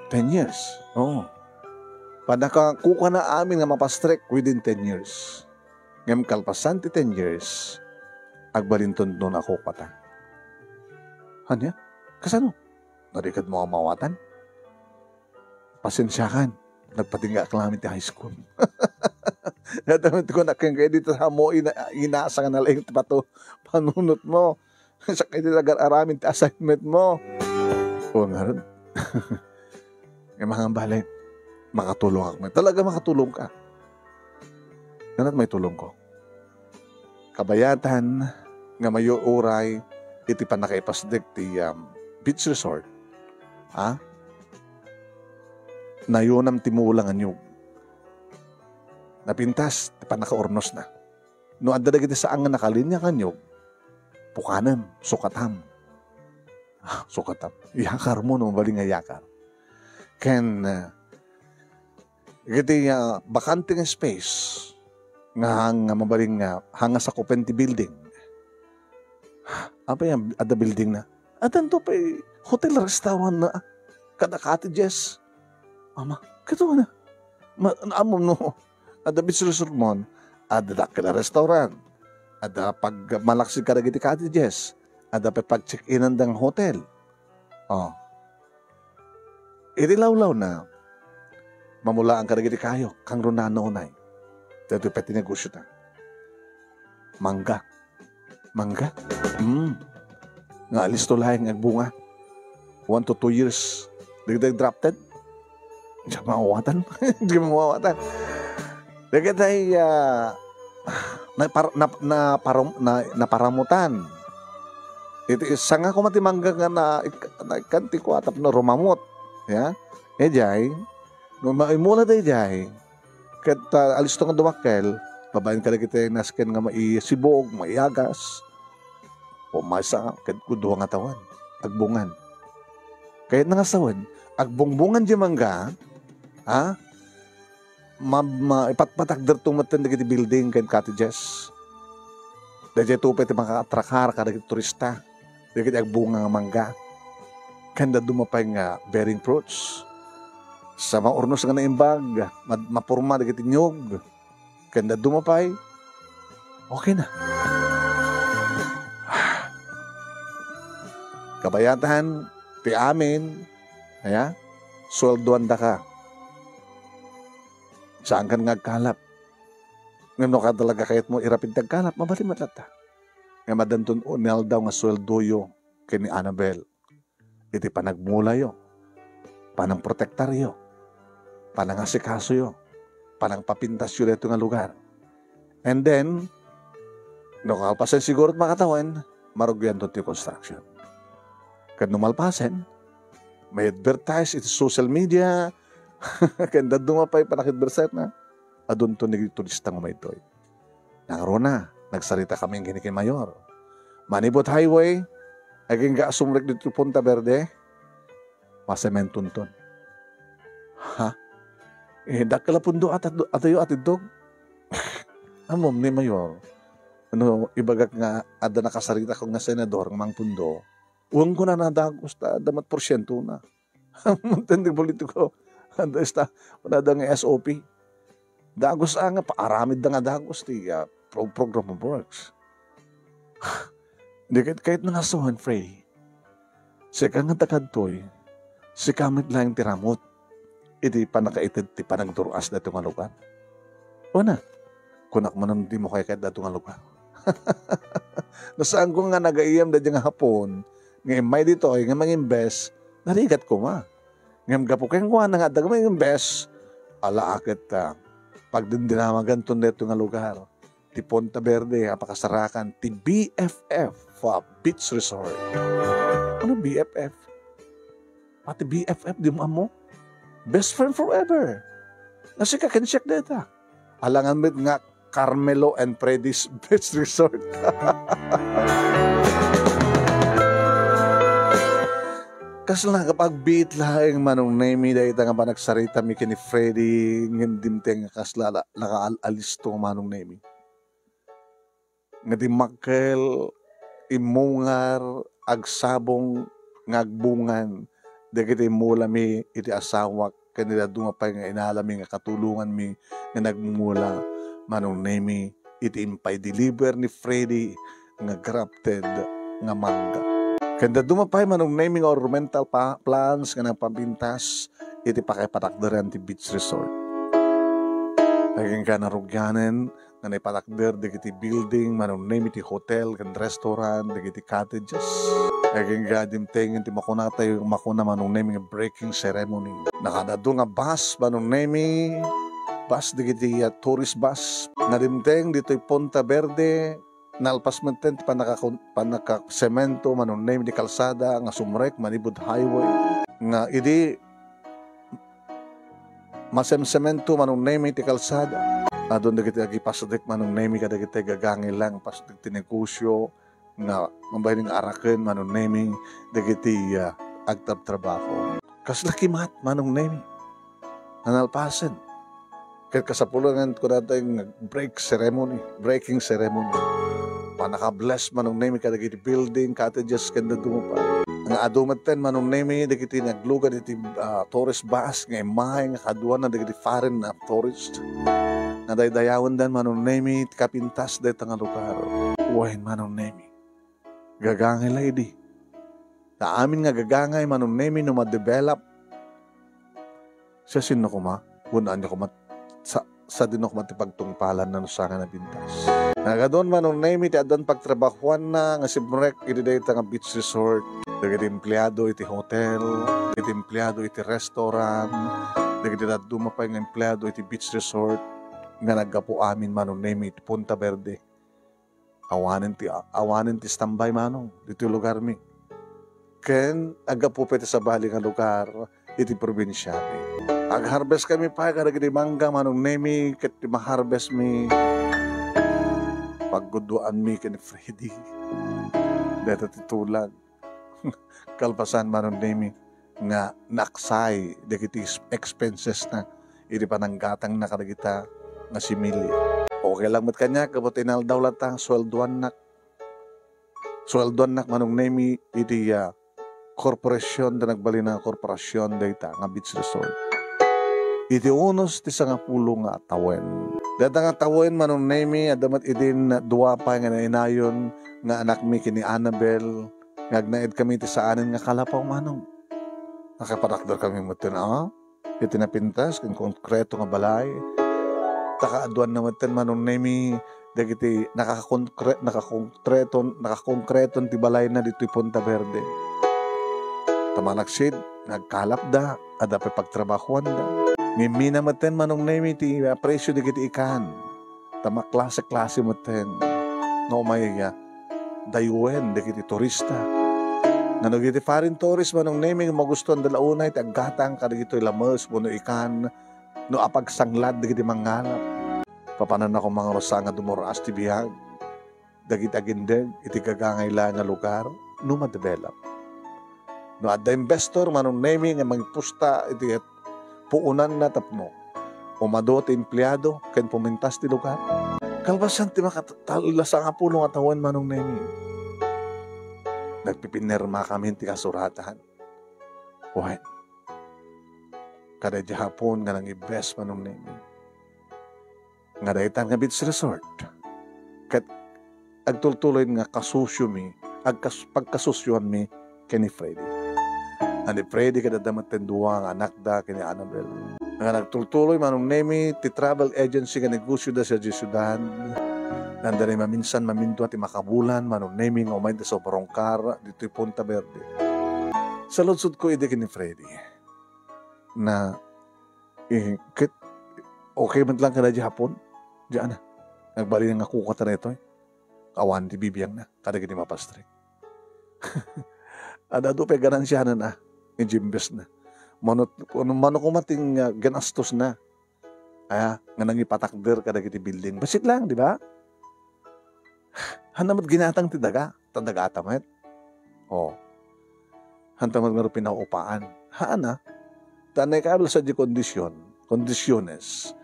Ten years. Oo. Pannakakukana amin nga mapastrek within ten years. Ngem kalpasan ti ten years, agbalinton no nakukata. Ania? Kasano? Narikad mo a mawatan? Pasensiakan. Nagpatinggaak lamin ti high school. Nadamit ko na keng edit mo ina-, inasa nga nalaing ti pato-, panunot mo. Sakay ti agar-aramin ti assignment mo. O, ngarud. Nga mga bale, makatulong ako. Talaga makatulong ka. Nganat may tulong ko. Kabayatan nga mayuuray iti pannakaipasdek ti, um, beach resort. Ha? Nayunam ti mula nga niyog. Napintas ti pannakaurnosna. No adda dagiti saan nga nakalinya kaniok, pukanem, sukatam. Ah, sukatam. Iyakarmo no mabalin nga iyakar. Ken, ah, iti, ah, bakante nga space nga hang-, nga mabalin nga hanga sakupen ti building. Apay nga adda building na? Addanto pay hotel, restaurant na, kada cottages. Ama, kato na. Ma-, ammom no, adda beach resort mon, adda dakkel a restaurant, adda pagmalaksid kadagiti cottages, adda pay pag-check-inan dang hotel. Oh. Iti lawlawna, Mamulaan kadagiti kayo, kangrunana unay. Daytoy pay ti negosiota. Mangga. Mangga? Hmm. Nga alisto laeng nga agbunga. One to two years. Dagiti drafted. Diak mawawatan. Diak mawawatan. Dagiti, ah, napar-, nap-, naparam-, na-, naparamutan. Iti sanga koma ti mangga nga na-, ik-, naikkan ti kua tapno rumamut. Ya? Idiay, no maimula daydiay, ket, ah, alisto nga dumakkel, babaen kadagiti nasken nga maisibog, maiagas, o maysa ket dua nga tawen, agbungan. Kayatna nga sawen, agbungbungan diay mangga, ha? Ma-, ma-, ipatpatakderto metten dagiti building ken cottages. Daydiay to pay ti makaatrakar kadagiti turista. Dagiti agbunga nga mangga. Ken dadduma pay nga bearing fruits. Sa maurnos nga naimbag, mad-, maporma dagiti niyog. Ken dadduma pay, okay na. Kabayatan, ti amin, aya, sueldoandaka. Saankan nga agkalap. Ngem no ka talaga kayatmo irapid ti agkalap, mabalin met latta. Ngem addanton inaldaw nga sueldoyo ken ni Annabel iti panagmulayo, panangprotektaryo, panangasikasoyo, panangpapintasyo daytoy nga lugar. And then, no kalpasen siguro ti makatawen, marugianto ti construction. Ket no malpasen, may advertise iti social media, ken dadduma pay panakadvertise na, adunto ni turista nga umaytoy. Nangruna, nagsarita kami ken ni Mayor. Manipud highway, agingga a sumrek ditoy Punta Verde, masementonton. Ha? Eh, dakkel a pundo ata-, atayo atiddog. Ammom ni Mayor. Ano, ibagak nga adda nakasarita ko nga senador nga mangpundo. Wen ko na nadagos ta adda met porsientona. Metten ti politiko. Adda esta, kunada nga S O P. Dagos a nga paaramidda nga dagos ti, ah, pro-, program of works. Di ket kayatna nga sawen, Freddy. Sika nga takadtoy, sika met laeng ti ramut iti pannakaited ti panagdur-as daytoy nga lugar. Una, kunak manen dimo kaykayat daytoy nga lugar. No saanko nga nagayyem daydiay nga Hapon, nga immay ditoy nga mangimbes, narigat koma. Ngem gapu kenkuana nga adda nga mangimbes, ala a ket, ah, pagdindinamaganton daytoy nga lugar. Ti Punta Verde a pakasarakan ti B F F, ah, Beach Resort. Ano B F F? Pati B F F, di mo ammo? Best friend forever. Nasika ken siak dayta. Alangan met nga Carmelo and Freddy's Beach Resort. Kasla nga pagbiit laeng, Manong Nemy, dayta nga panagsarita mi ken ni Freddy, ngem dimteng nga kasla la-, nakaal-alisto, Manong Nemy. Nga dimmakkel, immungar, agsabong, nga agbungan dagiti immula mi iti asawak, ken ni dadduma pay nga inalami nga katulongan mi nga nagmumula, Manong Nemy, iti impay-deliver ni Freddy nga grafted nga mangga. Ken dadduma pay, Manong Nemy, nga ornamental pa-, plants nga nagpapintas iti pakaipatakderan ti beach resort. Agingga narugianen nga naipatakder dagiti building, Manong Nemy, ti hotel ken restaurant, dagiti cottages. Agingga dimtengen ti makunatayo, makuna, Manong Nemy, nga breaking ceremony. Nakadadu nga bus, Manong Nemy, bus dagiti, ah, tourist bus. Nadimteng ditoy Punta Verde, nalpas metten ti pannaka-, pannakasemento, Manong Nemy, ti kalsada nga sumrek manipud highway. Nga idi masemsemento, Manong Nemy, ti kalsada. Adun dagiti agipasdek, Manong Nemy, kadagiti gagangay lang, pasdek ti negosyo, nga mabalin nga araken, Manong Nemy, dagiti, ah, agtabtrabaho. Kasla kimat, Manong Nemy. Nanalpasen. Ket kasapulan nga kunatayo nga break ceremony, breaking ceremony. Pannaka-bless, Manong Nemy, kadagiti building, cottages, ken dadduma pay. Nga adu metten, Manong Nemy, dagiti naglugan iti, ah, tourist bus nga immay nga kaduana dagiti foreign na tourist. Nga daydayawendan, Manong Nemy, ti kapintas dayta nga lugar. Wen, Manong Nemy. Gagangay la idi. Ta amin nga gagangay, Manong Nemy, no ma-develop. Siasino koma? Wenno ania koma sa-, sadino koma ti pagtungpalanna no saan nga napintas. Nagaduan, Manong Nemy, ti addan pagtrabahuanna nga simrek iti dayta nga beach resort. Dagiti empleado iti hotel, dagiti empleado iti restaurant, dagiti dadduma pay nga empleado iti beach resort nga naggapu amin, Manong Nemy, iti Punta Verde. Awanen ti, awanen ti standby, Manong, ditoy lugarmi. Ken aggapu pay ti sabali nga lugar iti probinsiami. Ag-harvest kami pay kadagiti mangga, Manong Nemy, ket ti ma-harvestmi, pagguduaanmi ken ni Freddy. Dayta ti tulag. Kalpasan, Manong Nemy, nga naksay dagiti s-, expenses na iti pananggatangna kadagita nga similya. Okay lang met kaniak, gapu ta inaldaw latta, sueldoannak. Sueldoannak, Manong Nemy, iti, ah, korporasyon, ta nagbalin nga korporasyon dayta nga beach resort. Iti unos ti sangapulo nga tawen. Dayta nga tawen, Manong Nemy, adda met idin dua pay nga nainayon nga anakmi ken ni Annabel, nga agnaed kami iti saanen nga kalapaw, Manong. Nakapatakder kami metten, ah, iti napintas ken konkreto nga balay. Ta kaaduanna metten, Manong Nemy, dagiti nakakonkre-, nakakonkreton, nakakonkreton ti balayna ditoy Punta Verde. Ta malaksid, nagkalapda, adda pay pagtrabahuanda. Ngimmina metten, Manong Nemy, ti, ah, presio dagiti ikan. Ta maklase-klase metten nga umay, ah, dayuen dagiti turista. Nga no dagiti foreign tourist, Manong Nemy, nga magustuanda la unay ti aggatang kadagitoy lames wenno ikan no apagsanglad dagiti mangngalap. Papananna koma ngarud sa nga dumur-as ti biag dagiti agindeg iti gagangay laeng nga lugar no madevelop. No adda investor, Manong Nemy, nga mangipusta iti puonanna tapno umadu ti empleado ken pumintas ti lugar. Kalpasan ti makatallo sangapulo nga tawen, Manong Nemy, nagpipinirmakamin ti kasuratan. Wen, kada idiay Japon nga nang-invest, Manong Nemy, nga daytan nga beach resort. Ket agtultuloy nga kasosiomi, agkas-, pagkasosioanmi ken ni Freddy. Nga ni Freddy ket adda metten dua nga anakda ken ni Annabel. Nga nagtultuloy, Manong Nemy, ti travel agency nga negosioda sadiay siudad. Nanda ni maminsan mamindua ti makabulan, Manong Nemy, nga umayda sa Barongkar ditoy Punta Verde. Saludsodko idi ken ni Freddy. Na, eh, ket okay met lang kada idiay Japon? Diana. Nagbalin nga kukuatan daytoy. Awan ti bibiangna kadagiti mapastrek. Adda adu pay ganansiana, ah, idiay investna. Mano, mano koma ti, ah, ginastosna. Aya, nga nangipatakder kadagiti building. Bassit lang, di ba? Haanna met ginatang ti daga, ta dagata met. Oh. Haanta met ngarud pinaupaan. Haanna. Ta naikabel sadiay kondisyon, kondisyones.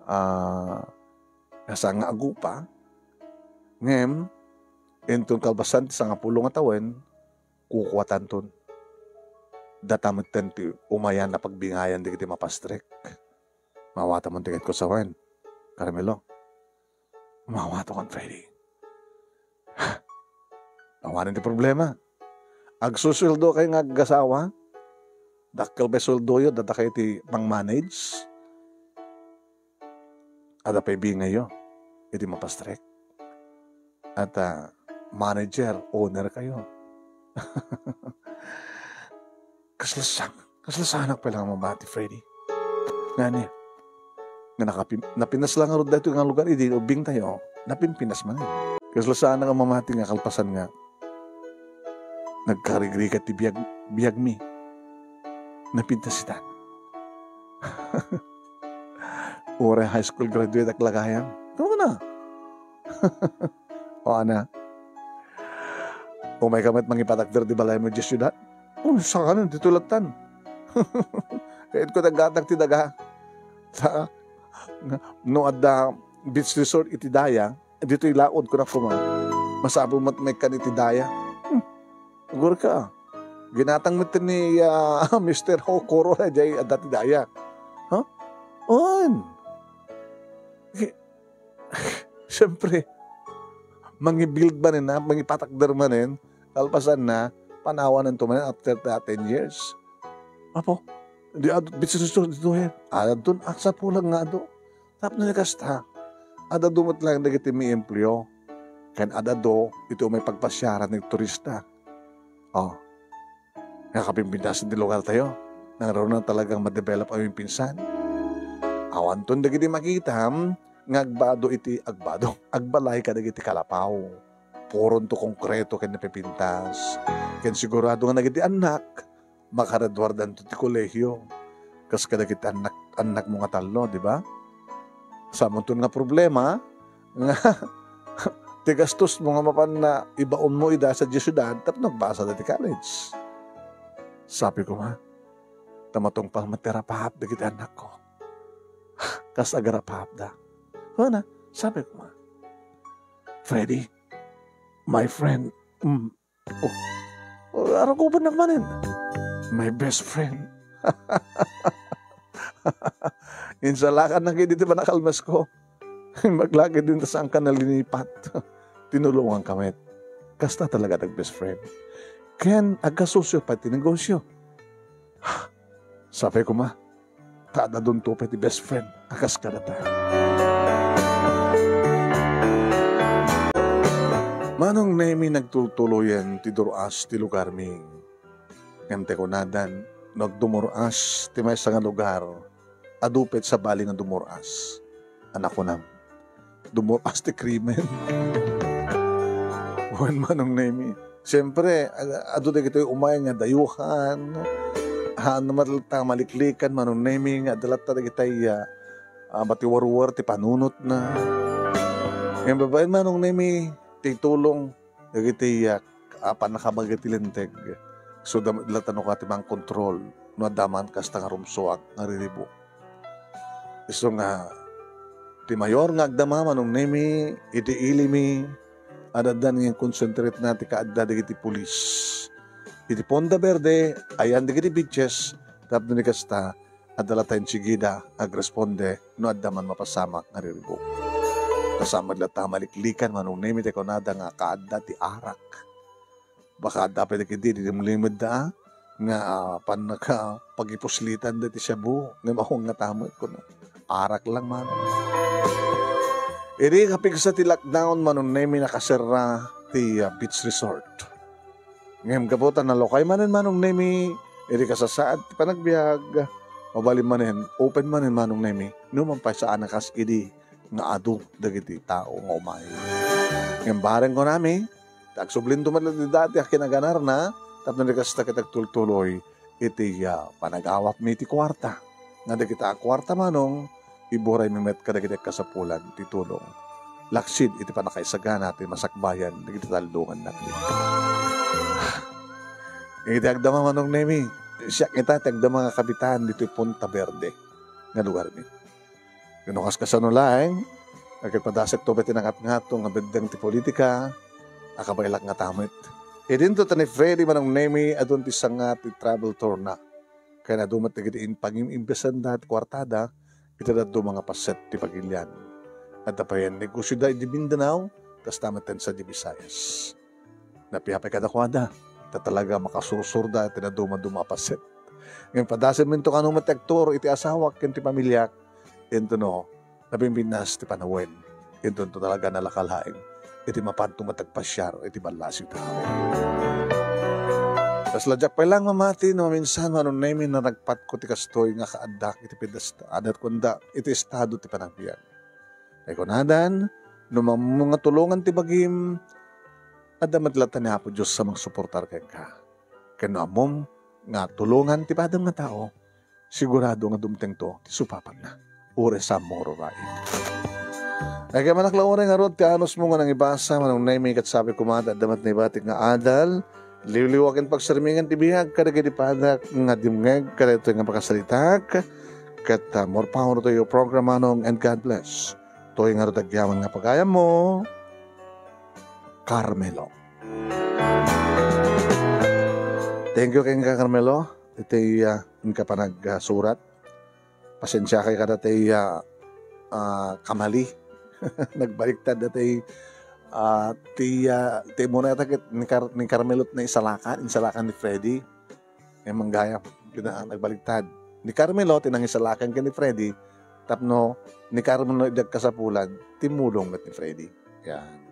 Ah, nga saan nga agupa, ngem, inton kalpasan ti sangapulo nga tawen, kukuatanton. Data metten ti umayan a pagbingayan dagiti mapastrek. Maawatam ti ket ko sawen, Carmelo. Maawatam, Freddy. Awanen ti problema. Agsusueldo kayo nga agasawa, dakkel pay sueldoyo, data kayo ti mang-manage. Adda pay bingayyo iti mapastrek. At, ah, manager, owner kayo. Kasla sang-, kasla saanak pay lang mamati, Freddy. Ngani, nga nakapim-, napinas lang ngarud daytoy nga lugar, idi ubbing tayo, napimpinas man, eh. Kasla saanak nga mamati nga kalpasan nga nagkarigrigat ti biag-, biagmi. Napintas ita. Uray high school graduate ak la gayam. Ano na? O, ana. Umay ka met mangipatakder di balaymo diay siudad? O, saan? Ditoy lattan. Kayat ko naggatag ti daga. Ta, no adda beach resort iti daya, ditoy laod, kunak koma. Masapul met maikkan iti daya. Hmm. Agur ka. Ginatang met ni, ah, Mister Hokuro na jay adda ti daya. Ha? On. Ki-, siyempre, mangibuild manen, ha? Mangipatakder manen, kalpasan na, panawananto manen after the ten years. Apo, Di adu, bitsis to, dito, eh. Adun, asa pulang nga adu? Tapno ni kasta, adadu met lang dagiti mi empleo. Ken adadu, iti umay pagpasiaran ni turista. Oh. Nga kapimpintas ti lugar tayo. Nangruna talagang ma-develop a maminsan. Awanton dagiti makitam, nga agbado iti agbado. Agbalay kadagiti kalapaw. Puronto konkreto ken napipintas. Ken sigurado nga nagiti annak, makagraduardanto ti kolehiyo. Kas kadagiti annak, annakmo nga tallo, di ba? Samonton nga problema, nga ti gastos mo nga mapan na ibaon mo ida sa disyudad tapno agbasa da ti college. Sabi ko nga, ta matungpal met ti rapahap dagiti annakko. Kas agarapahap da. Kuna, sabi ko nga, Freddy, my friend, mm, oh, oh, arakuban na manen. My best friend. Insalakan na kayo dito ba nakalmas ko? Maglakid din ta saan ka nalinipat. Tinulungan ka met. Kasta talaga nag best friend. Ken agkasusyo pa ti negosyo. Sapay kuma, ta adda dunto pay ti best friend a kas kadata. Manong Nemi, nagtultuloyen ti dur-as ti lugarmi. Ngem ti kunadan, no agdumur-as ti maysa nga lugar, adu pay sabali nga dumur-as. Ania kunam, dumur-as ti krimen. Wen, Manong Nemi, siempre, a-, adu dagitoy umay nga dayuhan. Haan met latta maliklikan, Manong Nemi, nga adda latta dagitay, ah, ah, matiwarwar ti panunotna. Ngem babaen, Manong Nemi, ti tulong dagiti, ah, a pannakabaga ti linteg. So, dam-, latta no kati mangkontrol no adda man kasta nga rumsuak nga riribuk. Isu nga, ti mayor nga agdama, Manong Nemi, iti ilimi, adda nga concentrate na ti kaadda dagiti pulis. Iti Ponda Verde, ayan dagiti beaches, tapno ni kasta, adda latta insigida agresponde no adda man mapasamak nga riribuk. Kasama latta maliklikan, Manong Nemi, ti kunada nga kaadda ti arak. Baka adda pay dagiti limlimedda, ah, nga, ah, pannakapagipuslitan dagiti shabu, ngem awan nga tamet kuno. Arak lang man. Idi kapigsa ti lockdown, Manong Nemi, nakaserra ti, ah, beach resort. Ngem gapu ta nalukay manen, Manong Nemi, idi kasasaad ti panagbiag, mabalin manen, open manen, Manong Nemi, numan pay saan a kas idi nga adu dagiti tao nga umay. Ngem bareng kunami, ta agsublinto met latta dati a kinaganarna, tapno di kasta ket agtultuloy iti, ah, panagawatmi iti kuarta. Nga dagita a kuarta, Manong, iburaymi met kadagiti agkasapulan ti tulong. Laksid iti pannakaisagana ti masakbayan dagiti tallonganna. Iti agdama, Manong Nemi, siak ita ti agdama nga kapitan ditoy Ponta Verde nga lugarmi. Ken no kas kasano laeng, agpadasek to ti nangatngato nga beddeng ti politika, a kabaelak nga tamet. Idinto ta ni Freddy, Manong Nemi, adun ti sanga ti travel tour na. Ken adu met dagiti in-, pangim-imbesanda ti kuartada iti dadduma nga paset ti pagilian. Adda pay negosyoda idi Mindanao, kasta met ti sadi Visayas. Napiapay kadakuada, ta talaga makasursurda iti dadduma-duma a paset. Ngem padasenminto kano met ti agturo iti asawak ken ti pamiliak, intono, nabimbinnas ti panawen. Intonto talaga nalaka laeng iti mapanto met agpasiar iti ballasiw ti amin. Kasla diak pay lang mamati no maminsan, Manong Nemi, naragpatko ti kastoy nga kaaddak iti pidesta, adat kunda iti estado ti panagbiag. Ay kunadan, no ammom nga tulongan ti bagim, adda met latta ni Apo Dios a mangsuportar kenka. Ken no ammom nga tulongan ti padem nga tao, sigurado nga dumtengto ti supapatna. Uray sa moro rayen. Ay, kaya manak la uray ngarud ti anusmo nga nangibasa, Manong Nemi, ket sabi koma, adda met naibatik nga adal, liwliwa ken pagsarmingan ti biag kadagiti padak nga dimngeg kadagitoy nga pakasaritak. Ket, ah, more power to your program, Manong, and God bless. Toy ngarud agyaman nga pagayammo, Carmelo. Thank you kenka, Carmelo, iti, ah, inka panagsurat. Pasensiakay kada ti, ah, ah, kamali. Nagbaliktad dati, ah, ti, ah, ti muna ket ni Car-, ni Carmelo ti naisalakan, insalakan ni Freddy. Ngem manggayam, kina-, nagbaliktad. Ni Carmelo ti nangisalakan ken ni Freddy, tapno ni Carmelo idi agkasapulan, timmulong met ni Freddy. Yan.